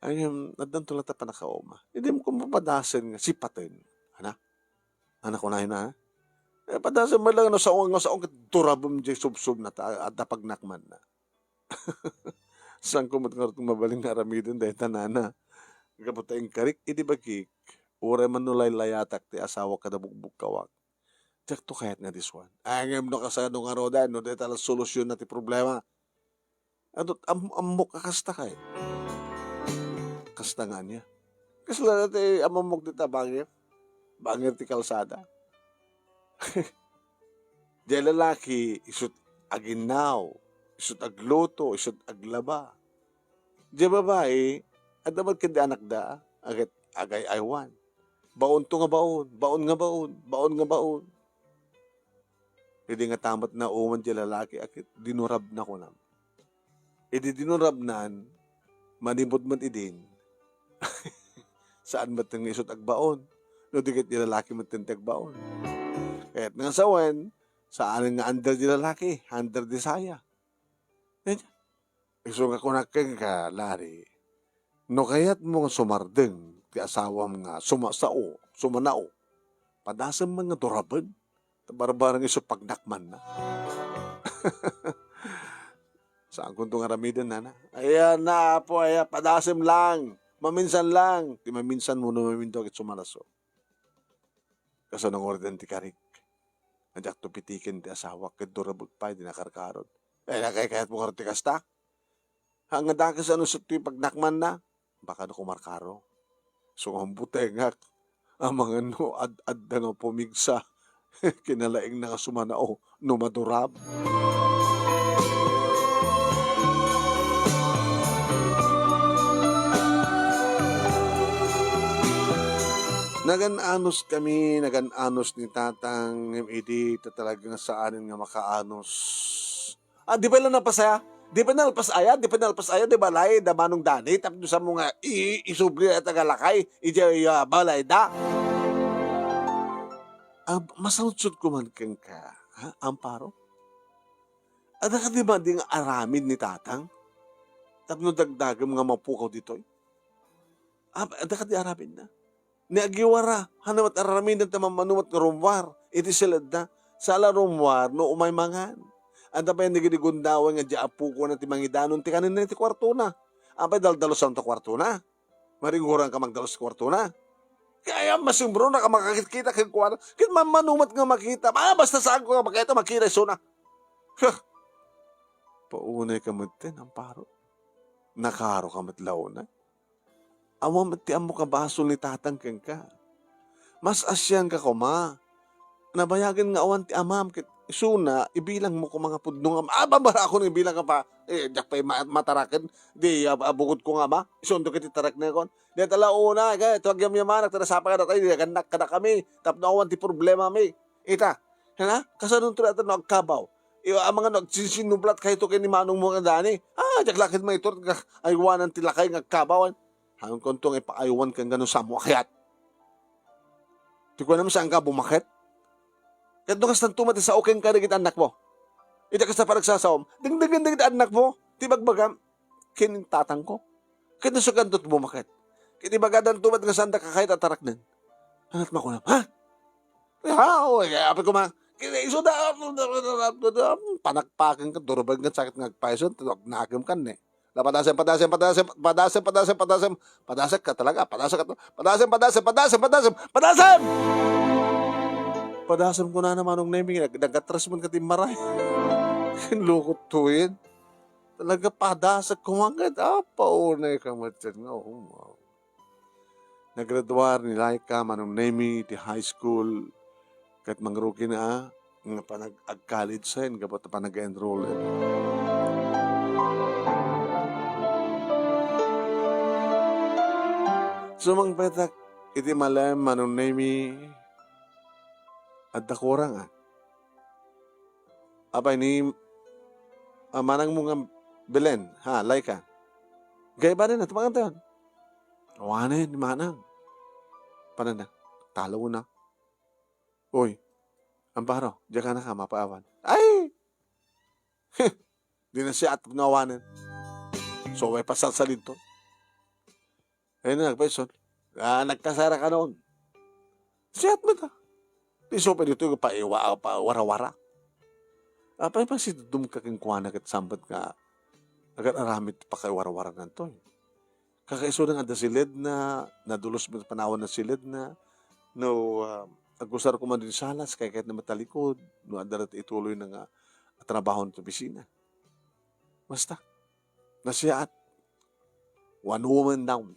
Ay, um, addan to latta panakauma. Idi mo kumapadasen nga sipaten. Ana? Ana ko na, ha? Eh, padasen man lang no sao nga sao ket durabem di subsob na ta, adda pagnakman na. Saan ko met ngarud mabalin nga aramiden dayta, nana? Gapu ta inkarik idi bagik, uray man no laylayatak ti asawak kada bugbugkawak. Diak to kayat nga disuan. Ay, ngem no kasano ngaruden, no dayta la solusyon na ti problema. Adut-, am-, ammok a kasta kay. Kasta nga ania? Kasla dati ammok dita bangir. Bangir ti kalsada. Diay lalaki, isut aginnaw, isut agluto, isut aglaba. Diay babai, adda met ket di anakda, aget agay-aywan. Baon to nga baon, baon nga baon, baon nga baon. Idi nga tamat na uman diay lalaki, aket dinurab na kunam. Idi dinurabnan, manipud met idin, saan met nga isut agbaon. No di ket di lalaki met ti agbaon. Ket nga sawen, saan nga under di lalaki, under di saya. Isu nga kunak kenka, Larry, no kayatmo nga sumardeng ti asawam nga sumasao, sumanao, padasem man nga duraben. Barbareng isu pagnakmanna. Saankonto nga aramiden, nana? Aya na, apo, aya, padasem lang. Maminsan lang. Ti maminsan mo no mamindog ket sumalaso. Kasano nga orden ti karik? Nga diak to pitiken ti asawak ket durabek pay di nakarkarod. Eh, nakaykayat mo ngarud ti kasta? Ha, nga dakes ano sa ti pagnakmanna? Baka no kumarkaro. So, nga butengak, amangan no ad-adda nga pumigsa, kinalaing na nga sumanao no madurab. Nagan-anos kami, nagan-anos ni Tatang, ngem idi ta talagang saanen nga makaanos. Ah, di pay la nalpas aya? Di pay nalpas aya? Di pay nalpas aya? Di balay da Manong Dani? Tapno sa mo nga i-, isubli a tagalakay, iti, ah, balay da? Ah, masaludsod ko man kenka, ha, Amparo? Adda ka di ba di nga aramid ni Tatang? Tapno dagdagem nga mapukaw ditoy? Ah, adda ka di aramid na? Ni agiwara, hanamat aramiden ta mammanumat nga rummuar iti siledda. Sala rummuar no umay mangan. Adda pay nagidi gundaway nga di apukona ti mangidanon ti kanenna iti kuartona. Apay daldalusan ta kuartona? Mariguran ka magdalus ti kuartona? Kaya masimbro na ka makakitkita kenkuana. Ket mammanumat nga makita. Ah, basta saan ko nga makita, makita isuna. Huh! Paunay ka met ten, Amparo. Nakaro ka met la unay. Awan met ti ammok a basol ni Tatang kenka. Mas asian ka koma. Nabayagen nga awan ti amam ket isuna, ibilang mo koma nga pudno nga ama. Ah, bambara ako nga ibilang ka pa. Eh, diak pay ma-, mataraken. Di, ah, ah, bukod ko nga ama. Isunto ket ti tarak na kon. Di talauna, kay, ito agyamyamanak, ta nasapa ka datay, di agannak kadakami. Tapno awan ti problema mi. Ita, hana? Kasano to data no agkabaw? Iyo, amangan no agsinsinnublat kayto ken ni manongmo nga Dani. Ah, diak la ket maiturot nga aywanan ti lakay nga agkabawan. Haankonto nga ipaaywan kenka no saanmo a kayat. Ti kunam, saanka a bumaket? Ket no kastanto met ti sao kenka dagiti annakmo, iti kasta panagsasaom, dengdenggen dagiti annakmo ti ibagbagam ken tatangko. Ket no sikanto ti bumaket, ket ibagadanto met nga saanda kakayat a taraknen. Ania ti makunam, ha? Ha? O, eh, apay koma, ket isu da, panakpakenka, durbenka, sakit nga agpayso, agnakem kan ne. La, padasem, padasem, padasem, padasem, padasem, padasem. Padasek ka talaga, padasek ka to-, padasem, padasem, padasem, padasem, padasem! Padasem, kunana Manong Nemi, nag-, nagatres man ka ti maray. Lukot tuyen. Talaga, padasek ko man ket, ah, paunay ka met ket nga, oh, wow. Nagraduar ni Laika, Manong Nemi, ti high school, ket mangrukina nga panag-, ag-college-en gapu ta panag-enroll-en. Sumangpetak iti malem, Manong Nemi, adda kurang, ah. Apay ni, ah, manangmo nga Belen, ha, Laika? Gaybanen, atumangan tayon. Awanen ni manang. Pananda, talawna. Uy, Amparo, diak a naka mapaawan. Ay! Di na siya at nawanen. So, may pasalsalidto. Ayun na, nagpaison. Ah, nagkasara ka noon. Siya at mata. Di so, pwede ito yung paiwa, pa, warawara. Apay pa si Dudum ka kenkuana ket sambat nga agar aramid pakaiwarawara nantoy. Kakaisuna nga adda siledna, nadulos met panawan na siledna, no, ah, agusar ko man din salas, kay kahit na matalikod, no, adda ret ituloy na nga trabaho ti opisina. Basta, nasiyaat. One woman down.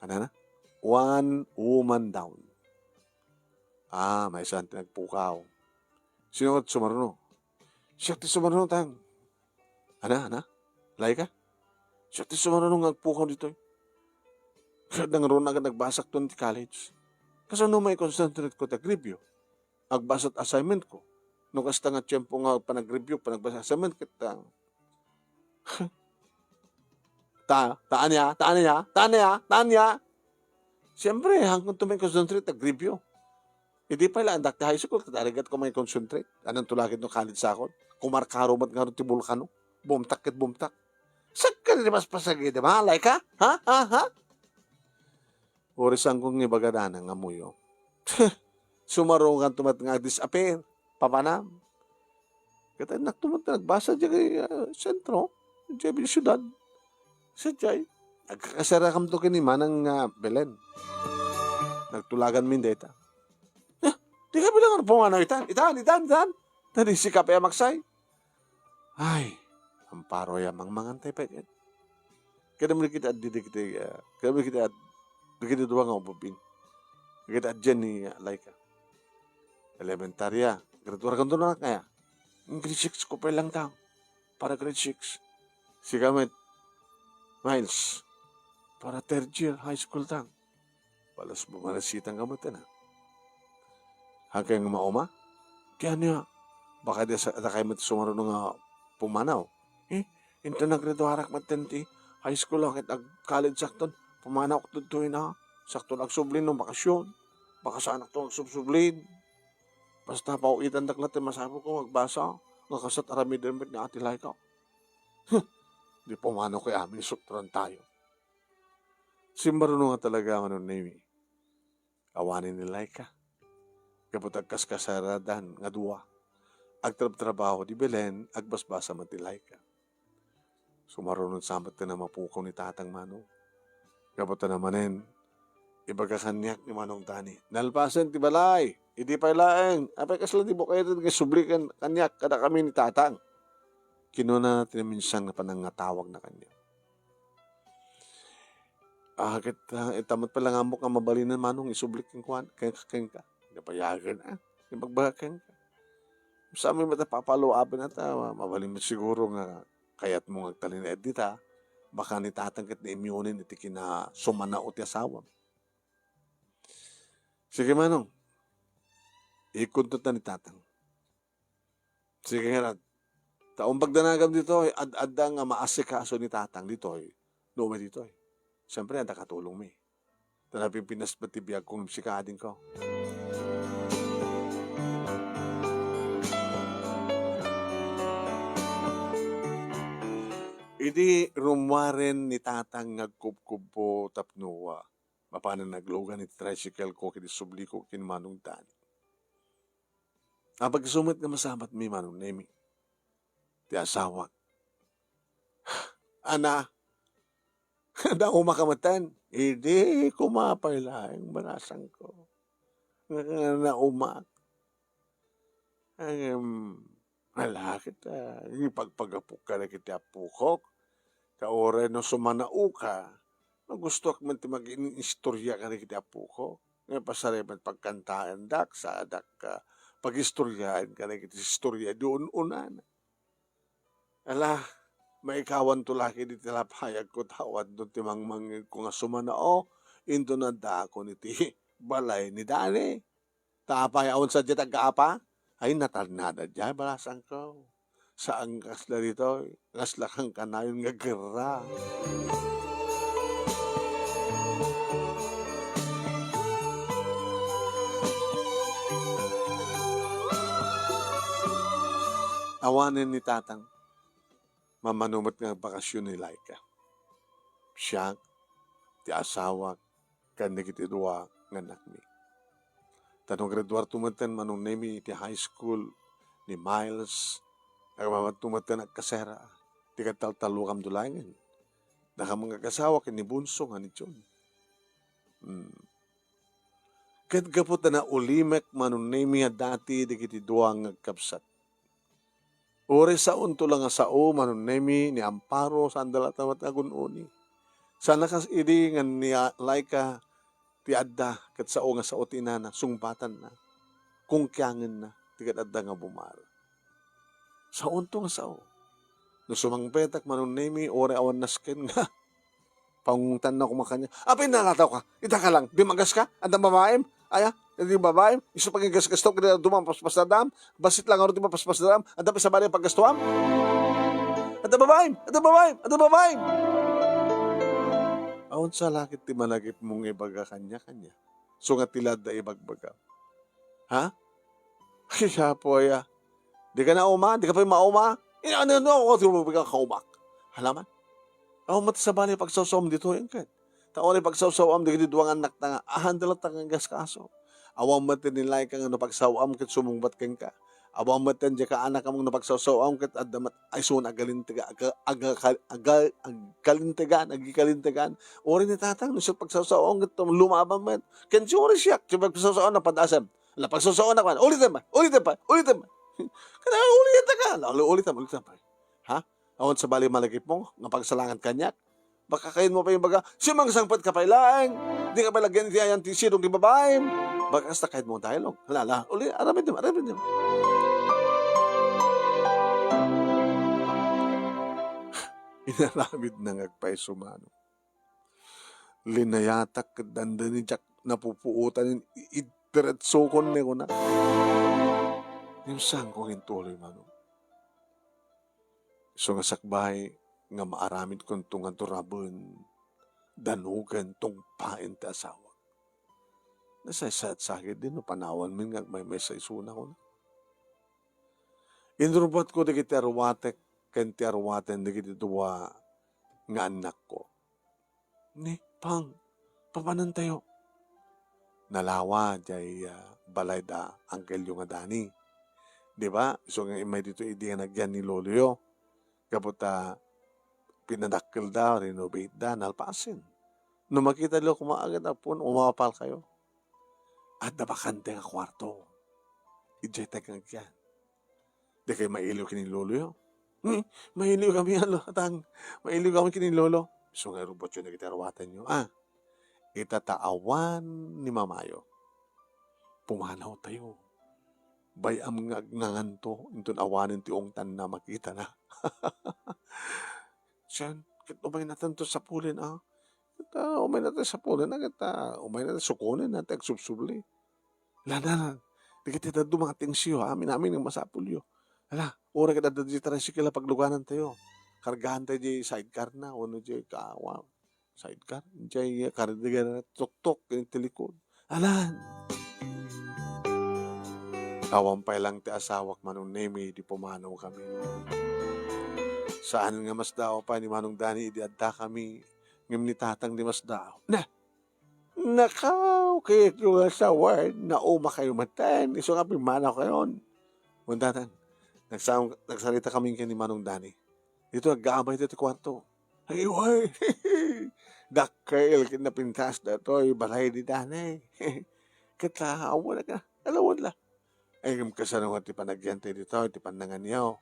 Ano na? One woman down. Ah, maysa ti nagpukaw. Sino nga sumaruno? Siak ti sumaruno, tang. Ana, ana? Laika? Siak ti sumaruno nga agpukaw ditoy. Kaya nangruna agad nagbasakton ti college. Kasano may concentrate ko ti agribyo? Agbasat assignment ko. No kasta nga tiempo nga panag-review, panagbasa assignment, ket, ah, ta, taan ya, taan ya, taan ya, taan ya. Siyempre, hanggang to may concentrate, nag-review. Idi pay la, andak ti high school, ket arigat ko may concentrate. Anong tulagid no college sakon? Kumarkaro met nga ron ti bulkano. Bumtak ket bumtak. Sakka di mas pasagida, mahalay ka? Ha? Ha? Ha? Urisan kong ibaga dana nga muyo. Sumarungan tumat nga disappear. Papanam. Ket annak tumat nga nagbasa diay, ah, sentro, diay siyudad. Sadiay, nagkakasarakamto ken ni Manang nga Belen. Nagtulagan min dayta. "Ah, di ka bilang pumanaw itan, itan, itan, itan." Tadi si Kape a maksay. Ay, Amparo, ya mangmangan tayo pay ket. Kada mo kita addi, di kita, ah, kada mo kita ad-, di kita dua nga ububing. Kita addian ni, ah, Laika. Elementarya, grade one ka doon na kaya. Ang grade six ko pa lang tang. Para grade six. Si Gamit, Miles, para third year high school tang. Balos bumanasitan ka met, na. Hagay nga mauma? Ti ania? Baka di sa, dakay met sumaruno nga pumanaw. Eh, inton naggraduarak met ti high school, ket ag-college sakton, pumanawak ditoy na. Sakton agsubli no bakasyon. Baka saanak to agsubsublin. Basta pawitan dak la ti masapul ko nga agbasa, nga kasat aramiden met ni Ate Laika. Huh! Di pumanaw kay amin, sutran tayo. Simmaruno nga talaga, Manong Nemi. Awanen ni Laika. Gapu ta agkaskasaradan nga dua. Agtrabtrabaho di Belen, agbasbasa met ti Laika. Sumaruno sa met ti namapukaw ni Tatang Manong. Gapu ta manen, ibaga kaniak ni Manong Dani. Nalpasen ti balay, idi pay laeng, apay kasla di bukayen nga subli ken kaniak kadakami ni Tatang. Kinuna ti naminsan nga panangatawag na kaniak. Ah, ket, ah, ita met pay la nga ammok nga mabalinen, Manong, isublik kenkuan-, ken-, kenka. Napayagen, ah. Ibagbaga kenka. Sa amin met a papaluaben at, ah, mabalin met siguro nga kayatmo nga agtalinaed dita. Baka ni Tatang ket naimyunen iti kinasumanao ti asawam. Sige, Manong. Ikuntot na ni Tatang. Sige ngarud. Ta umbag danagam ditoy, ad-adda nga maasikaso ni Tatang ditoy. No umay ditoy. Siyempre, adda katulongmi. Ta napipinaspat ti biagko ngem sika, adingko. Idi rummuaren ni Tatang nga agkubkubbo tapno, ah, mapanen naglugan iti tricycle ko ket isubliko ken Manong Dani. Apag isu met nga masabatmi, Manong Nemi, ti asawak. Ana, naumaka metten? Idi koma pay laeng, balasangko. Nga, nga naumak. Ngem, ala ket, ah, ipagpagapok kadagiti appokok. Ta uray no sumanaoka, magustoak met ti mag-in-istoria kadagiti appokok. Nga pasarem met pagkantaendak, saadak, ah, pag-istoriaen kadagiti istoria di un-unana. Ala, maikawanto la ketdi ti lapayagko, ta awan ti mangmangngegko nga sumanao, inton addaakon iti balay ni Dani. Ta apay, awan sadiay ti agkaapa? Ay, natalnada diay, balasangko. Saan kasla ditoy, kasla kankanayon nga gerra. Awanen ni Tatang. Mammano met nga agbakasyon ni Laika. Siak, ti asawak, ken dagiti dua nga annakmi. Ta no graduarto metten, Manong Nemi, iti high school, ni Miles, agmamadto metten agkasera, ti agtaltallokamto laengen. Dakayo nga agkasawa ken ni Bunso nga ni John. Hmm. Ket gapu ta naulimek, Manong Nemi, a dati dagiti dua nga agkabsat. Uray saonto la nga sao, Manong Nemi, ni Amparo, saanda latta met nga agun-uni. Sana kas idi nga ni, ah, Laika ti adda, ket sao nga sao ti inana, sungbatanna, kungkiangenna, ti ket adda nga bumaro. Saonto nga sao. No sumangpetak, Manong Nemi, uray awan nasken nga, pangungtanna koma kaniak. Apay, nalatawka? Itaka lang, dimagaska? Adda babaim? Aya? Adda babaim? Isu paggagasgasto, kadi adda mapaspasdadam? Bassit lang ngarud ti mapaspasdadam? Adda pay sabali a paggastuam? Adda babaim! Adda babaim! Adda babaim! Awan sa lakit ti malagipmo nga ibaga kaniak, ania? Isu nga ti la adda ibagbagam. Ha? Ay, siya po, aya. Di ka na uma? Di ka pay mauma? Ina, ano, ano, ako, di ka kaumak. Halaman? Awan met sabali pagsawsawam ditoy, ket. Ta uray pagsawsawam dagiti dua nga annakta nga, ahan da latta nga agasikaso. Awan met ni Laika nga no pagsawam ket sumungbat kenka. Awan met diay kaanakam nga no pagsawsawam ket adda met, ay, suna agalintega-, aga-, aga-, aga-, agkalintegan, agikalintegan. Uray ni Tatang, no siak pagsawsawam ket lumaban met. Ken uray siak, ti pagsawsawam, napadasem. Ala, pagsawsawanak man. Ulitem man. Ulitem pa. Ulitem man. Kada ulitem ka. Ala, ulitem, ulitem pa. Ha? Awan sabali malagipmo nga pagsalangan kaniak? Baka kayatmo pay ibaga, "Simangsangpet ka pay laeng. Di ka pay lagyan iti ayan ti sidong ti babaim." Baka kasta kayatmo dialogue. Ala, ala. Uli, aramidem, aramidem. Inaramidna nga agpayso, Manong. Linayatak ket dandani diak napupuotan, i-, idiretsokon ni kuna. Ngem saanko nga intuloy, Manong. Isu nga sakbay nga maaramidkonto ngarud raben, danogen, tungpaen ti asawak. Nasaysayat sa ketdi no panawanmin nga agmaymaysa isuna, kuna. Inrubbuatko dagiti aruatek ken ti aruaten dagiti dua nga annakko. Ni, Pang, papanantayo? Nalawa diay, ah, balay da angkelyo nga Dani. Di ba? Isu nga immay ditoy idi nga nagyan ni loloyo. Gapu ta pinadakkelda, renovate da, nalpasen. No makita layo koma ket, Apo, umapalkayo. Adda bakante nga kuarto. Idiay tayo nagyan. Dikay mailiw ken ni loloyo? Hmm, mailiw kami, a, Tatang. Mailiw kami ken ni lolo. Isu nga irubbuatyo dagiti aruatenyo, a. Ita ta awan ni mamayo. Pumanawtayo. Bay-am nga agnganganto, inton awanen ti ungtanna, makitana. Sian, ket umaynatanto sapulen, a. Ket, a, umaynata sapulen, a, ket, a, umaynata sukonen, a, ti agsubsubli. Lanan, dagiti dadduma nga tingsiyo, amin-amin nga masapulyo. Ala, uray ket adda di tricycle a pagluganantayo. Kargaantayo di sidecar na, wenno di kaawa. Sidecar? Diay karga na tuktok iti likod. Alan! Awan pay lang ti asawak, Manong Nemi, idi pumanaw kami. Saan nga masdaaw pay ni Manong Dani idi adda kami, ngem ni Tatang di masdaaw. Na! Nakaw, kayatyo nga sawen, nauma kayo maten, isu nga pimmanaw kayon. Wen Tatang, nagsam-, nagsarita kami ken ni Manong Dani. Ditoy aggaamay ti kuarto. Ay, way! Dakkel ket napintas datoy balay ni Dani. Ket, ah, awan ka, alawan la. Ay, ngem kasano nga ti panagyantayo ditoy, ti pannanganyo?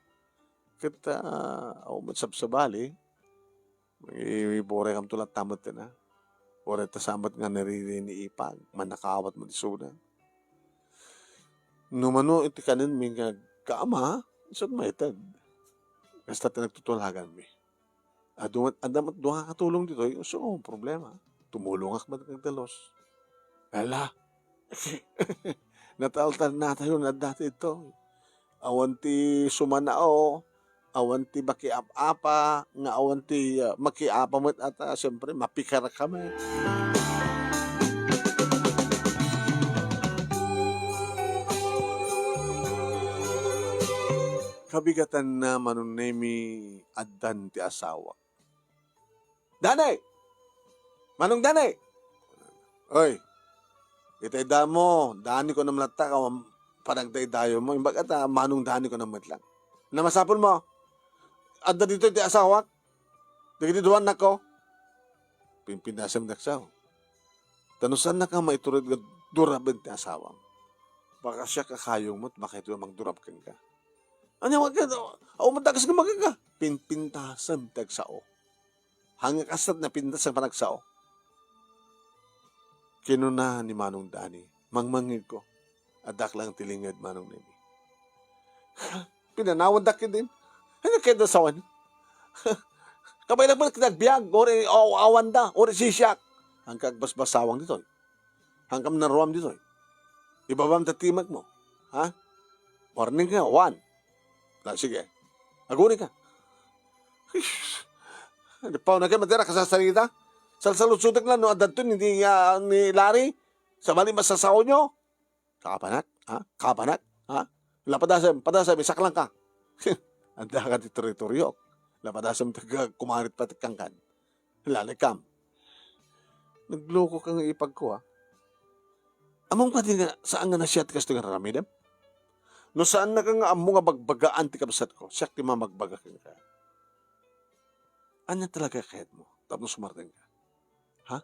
Ket, ah, awan met sabsabali. Mangiburay kamto latta met, ah. Uray ta sa met nga nariri ni Ipag, mannakaawat met isuna. No mano iti kanenmi nga agkaama, isut' maited. Kasta ti nagtutulaganmi. Adu met, adda met dua nga katulong ditoy, isu nga problema. Tumulongak met nga agdalus. Ala, nataltalnatayo nga adda ti ditoy. Awan ti sumanao, awan ti makiap-apa, nga awan ti, ah, makiapa met at, ah, siyempre, mapikar kami. Kabigatanna, Manong Nemi, addan ti asawak. Dani! Manong Dani! Oy, itaydamo, Dani ko naman latta, ka panagdaydayo mo. Imbag ata, Manong Dani ko naman lang. Na masapul mo, adda ditoy ti asawak? Dagiti duan nako? Pimpinasem daksaw. Ta no saannak nga maitured nga duraben ti asawam, baka siak a kayong met, baka ito mangdurab kenka. Ania, wag ka, awan met dakas nga magagga. Pinpintasem ti agsao. Hangga kastat napintas nga panagsao. Kinuna ni Manong Dani, mangmangngegko. Addak lang ti linged, Manong Nemi. Pinanawandak ketdin. Ania kayatna sawen? Kabaelak met ket agbiag, uray aw-, awanda, uray sisiak. Hangka agbasbasawang ditoy. Hangkam naruam ditoy. Ibabam ta timekmo. Ha? Warning ka, one. Ah, sige. Aguni ka. Ish. Ano pa, na kayo matira, kasasarita? Salsalutsutek lang, no, adda to ni, ni, ah, ni Larry. Sabali, masasaw nyo? Kapanak? Ha? Kapanak? Ha? Lapadasem, padasem, isaklang ka. Adda ka ti teritoryo. Lapadasem, taga kumarit pati kangkan. Lalekam. Nagloko ka nga ipagko, ha? Among pati nga, saan nga nasiat kasto nga raramidem? No saan na ka nga ammo nga bagbagaan ti kabsat ko, siak ti mamagbaga kenka. Ania talaga kayat mo tapno sumardeng ka? Ha?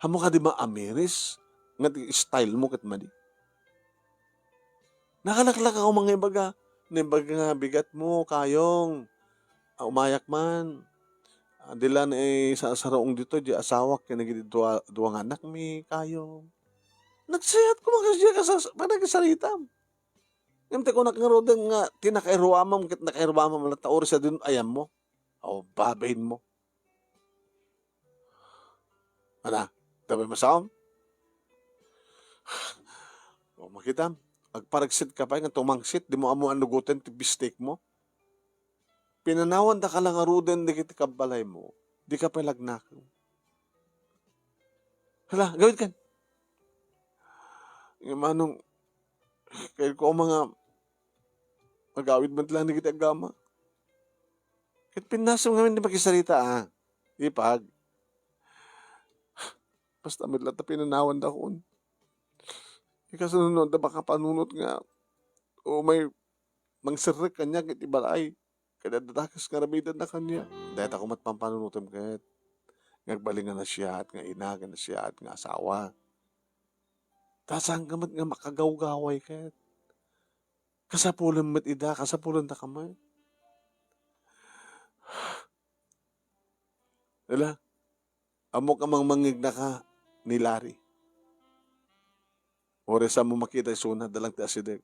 Ammo kadi maamiris nga ti style mo ket madi? Nakalaklak ako mangibaga. Naibaga nga bigat mo, kayong. Ah, umayak man. Ah, di la naisasaraong ditoy, di asawak, ken dagiti dua, dua nga anakmi, kayong. Nagsayat ko, makasdiay ka sa, sa panagsaritam. Ngem ti kunak ngaruden nga, ti nakairuamam, ket nakairuamam latta, uray sa din ayam mo. O, babain mo. Ana, dabay masaom? O, makitam, agparagsit ka pay nga tumangsit, di mo ammo anugoten ti bistek mo. Pinanawanda ka lang ngaruden dagiti kabbalay mo, di ka pay lagnakem. Hala, gawid kan. Nga manong, kayat ko nga agawid met lang dagiti agama. Ket pinasem ngamin ti makisarita, ah. Ipag. Basta met latta pinanawandakon. Ikasano no adda makapanunot nga, o may mangserrek kaniak iti balay. Ket adda dakes nga aramidenna kaniak. Dayta ko met pampanunotem ket. Nga agbalin nga nasiat nga ina, nga nasiat nga asawa. Ta saan ka met nga makagawgaway ket. Kasapulem met ida, kasapulenda ka met. Ala, ammok a mangmangngegna ka ni Larry. Uray saanmo makita isuna, adda lang ti asideg.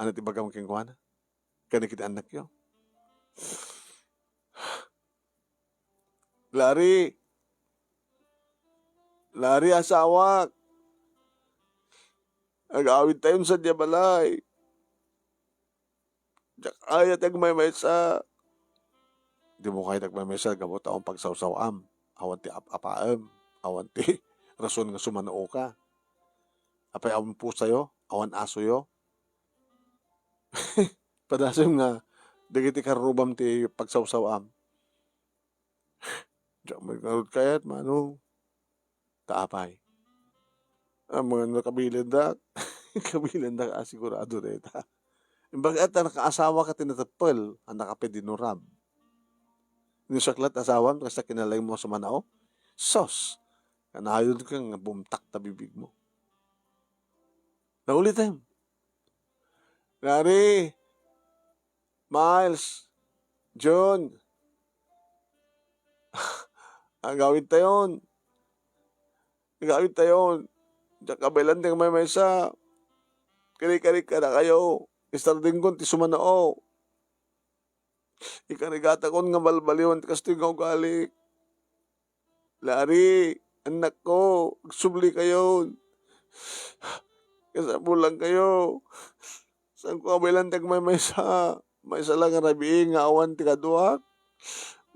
Ania ti ibagam kenkuana? Ken dagiti annakyo. Larry! Larry, asawak! Agawidtayon sadiay balay. Diak aya ti agmaymaysa. Dimo kayat agmaymaysa gapu ta awan pagsawsaw-am, awan ti ap-apaem, awan ti rason nga sumanaoka. Apay awan pusayo, awan asoyo? Padasem nga dagiti karrubam ti pagsawsaw-am. Diak met ngarud kayat, Manong. Ta apay? Amangan no kabilendak. Kabilendak a sigurado dayta. Imbag ta nakaasawa ka ti nateppel a nakapedinuram. Ni saklat asawam, kasta kinalaing mo sumanao? Sos! Kanayon ka nga bumtak ta bibig mo. Naulitem. Larry, Miles, John, agawid tayon. Agawid tayon. Diak kabaelan ti agmaymaysa. Kari-kari kadakayo. Istardingkon ti sumanao. Ikarigatakon nga balbaliwan ti kastoy nga ugali. Larry, annakko, agsubli kayon. Kasapulan kayo. Saanko kabaelan ti agmaymaysa. Maysa la nga rabii nga awan ti kaduak.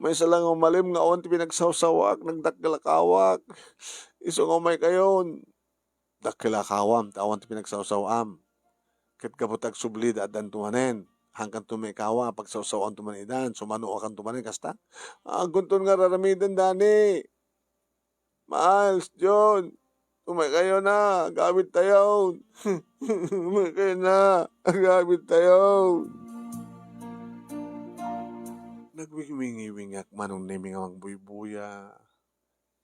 Maysa la nga umalim nga awan ti pinagsawsawak, nagdakkel a kawak. Isu nga umay kayon. Dakkel a kawam ta awan ti pinagsawsaw-am. Ket gapu ta agsubli da addanto manen. Haankanto maikawa, pagsawsawanto manen idan, sumanoakanto manen kasta. Aggunton nga raramiden, Dani. Miles, John, umay kayo na, agawid tayo. Umay kayo na, agawid tayo. Nagwingwingingak, Manong Nemi, nga mangbuybuya.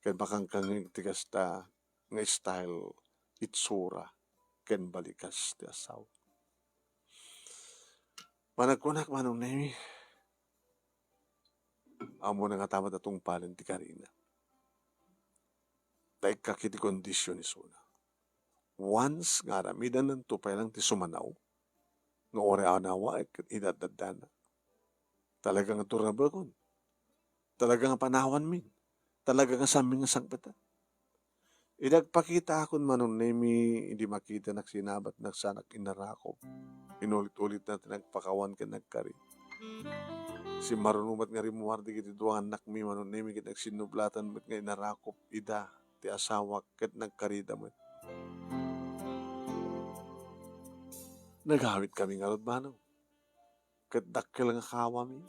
Ken makangkangeg ti kasta nga style, itsura, ken balikas ti asawa. Panagkunak, Manong Nemi, ammona nga tama ta tungpalen ti karina. Ta ikkaki ti kondisyon isuna. Once nga aramidananto pay lang ti sumanaw, nga uray anawaek ket idaddaddana. Talaga nga turabekon. Talaga nga panawanmin. Talaga nga saanmin nga sangpetan. Idi agpakitaakon, Manong Nemi, idi makitanak sinabat, nagsanak inarakop. Inulit-ulitna ti nagpakawan ken nagkari. Simmaruno met nga rimmuar dagiti dua nga annakmi, Manong Nemi, ket nagsinnublatan met nga inarakop ida ti asawak ket nagkarida met. Nagawidkami ngarud, Manong. Ket dakkel nga kawami.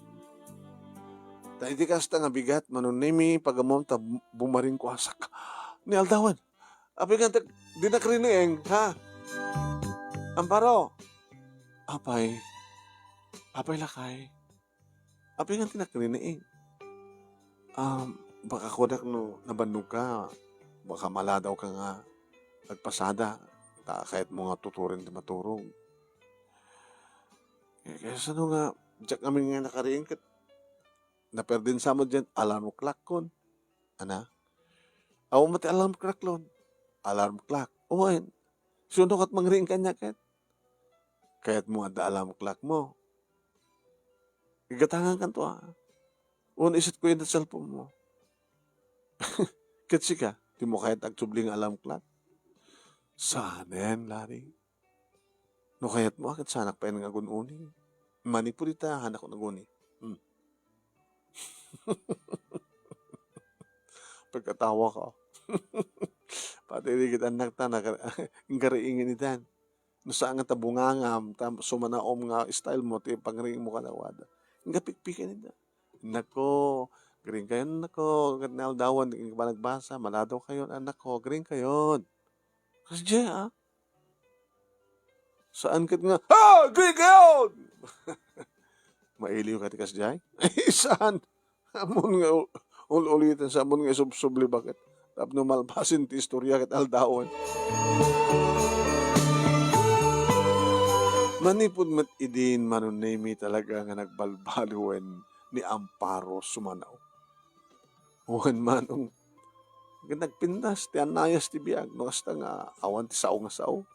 Ta idi kasta nga bigat, Manong Nemi, pagammom ta bu-, bumaringko a sak-, ni aldawen. Apay nga tek-, di nakrinieng, ha? Amparo. Apay. Apay, lakay. Apay nga di nakrinieng. Um, baka kunak no nabannog ka, baka maladaw ka nga agpasada, ta kayat mo nga tuturen ti maturog. Eh, kaysa no nga, diak amin nga nakariing ket naperdin sa mo diyan, alarm clock kon. Ana? Awan mo ti alarm clock kon. Alarm clock. Wen. Sino ket mangriing kaniak ket? Kayat mo adda alarm clock mo. Igatangan kanto, ah. Wen, iset ko yan sa cellphone mo. Ket sika, di mo kayat agsubli nga alarm clock? Saanen, Larry. No kayat mo, ket saanak pay nga agun-uni. Manipud ita, hanak aguni. Hmm. Pagkatawa ka. Pati di ket annak ta, naka-, ingkariingin itan. No saan nga ta bungangam, ta sumanaom nga style mo, ti pangriing mo kadakuada. Ingkapikpiken ita. Nako, green kayon, nako, ket naaldawen, di ka pa nagbasa, maladaw kayon, ah, nako, green kayon. Kasdiay, ah. Saan ket nga, "Ah, green kayon!" Mailiw ka ti kasdiay? Saan? Ammon nga u-, ul-uliten sa ammon nga isubsubli, baket tapno malpasen ti istorya ket aldawen. Manipud met idin, Manong Nemi, talaga nga nagbalbaliwen ni Amparo sumanaw. Wen, Manong, nagpintas ti anayas ti biag, no kasta nga awan ti sao nga sao,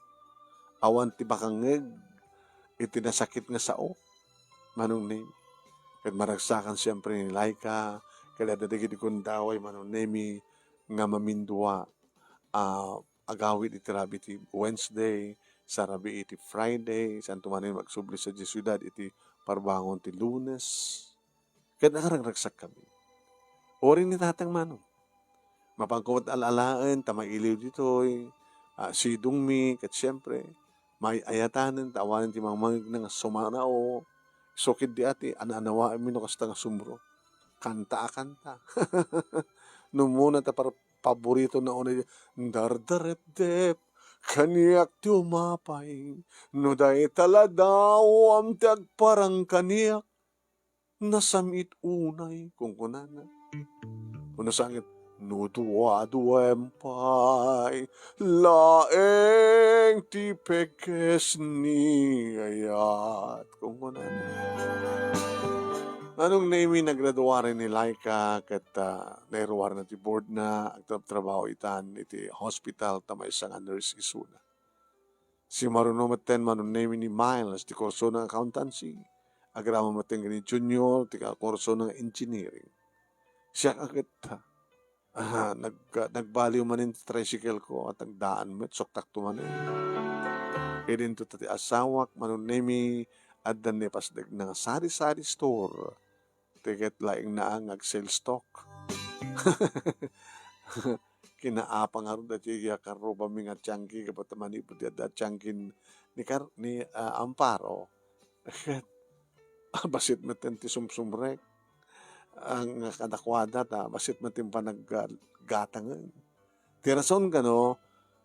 awan ti bakangngeg iti nasakit nga sao, Manong Nemi. Ket maragsakan siempre ni Laika, ket adda dagiti gundaway, Manong Nemi, nga mamindua a agawid iti rabii ti Wednesday, sa rabii iti Friday, saanto manen nga agsubli sadiay siudad iti parbangon ti Lunes, ket nakaragragsakkami. Uray ni Tatang Manong. Mapanko met al-alaen ta mailiw ditoy, ah, sidongmi, ket siempre, maay-ayatanen ta awanen ti mangmangegna nga sumanao. Isu ketdi a ti, ana-anawaenmi no kasta nga sumro. Kanta a kanta. No umuna ta par-, paboritona unay, "Dardarepdep kaniak ti umapay, no dayta la daw am ti agparang kaniak, nasam-it unay," kunkunana. Wenno sa ket, "No duaduem pay laeng ti pekes ni ayat," kunkunana. Manong Nemy, nagraduaren ni Laika ket, ah, nairuarna ti boardna, agtrabtrabaho itan iti hospital ta maysa nga nurse isuna. Simaruno metten Manong Nemy ni Miles ti kursona nga accountancy. Agraman metten ken ni Junior ti kursona nga engineering. Siak a ket, ah, nag-, nagbaliw manen ti tricycle ko, at nagdaan met, suktakto manen. Idinto ta ti asawak, Manong Nemy, adda ni pasdegna nga sari-sari store. Ti ket laeng na nga ag-sales talk. Kinaapa ngarud daytoy a karrubami nga tiangki, gapu ta manipud ti adda tiangkin ni Kar-, ni, ah, Amparo. Ket bassit metten ti sumsumrek, ah, nga kadakuada ta bassit metten panag-, ah, gatangen. Ti rason kano,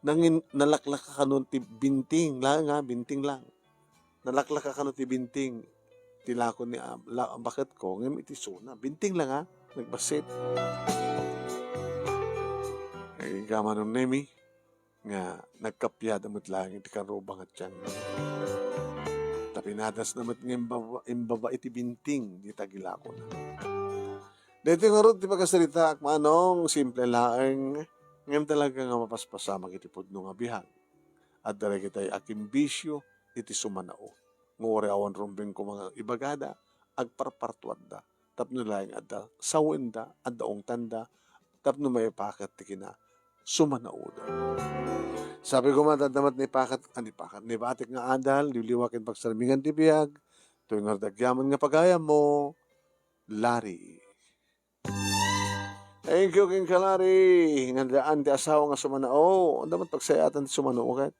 nangin-, nalaklaka kano ti binting laeng, ah, binting lang. Nalaklaka kano ti binting ti lako ni, ah, la-, baketko, ngem iti isuna. Binting lang, ah, nagbassit. Ay, ka Manong Nemy, nga nagkappia da met laeng iti karrubang a tiang. Ta pinadasna met nga imbaba, imbaba iti binting dita gilakona. Daytoy ngarud ti pakasaritaak, Manong, simple laeng, ngem talaga nga mapaspasamak iti pudno nga biag. Adda dagitay a kimbisio iti sumanao. Nga uray awan rumbeng koma nga ibagada, agparpartuatda. Tapno laeng adda sawenda, adda ungtanda, tapno maipakat ti kinasumanaoda. Sabi koma, adda met naipakat, ah, naipakat, naibatik nga adal, liwliwa ken pagsarmingan ti biag, toy ngarud agyaman nga pagayammo, Larry. Thank you, King Kalari. Nga daan ti asawa nga sumanao. Anda met pagsayatan ti sumanao ket?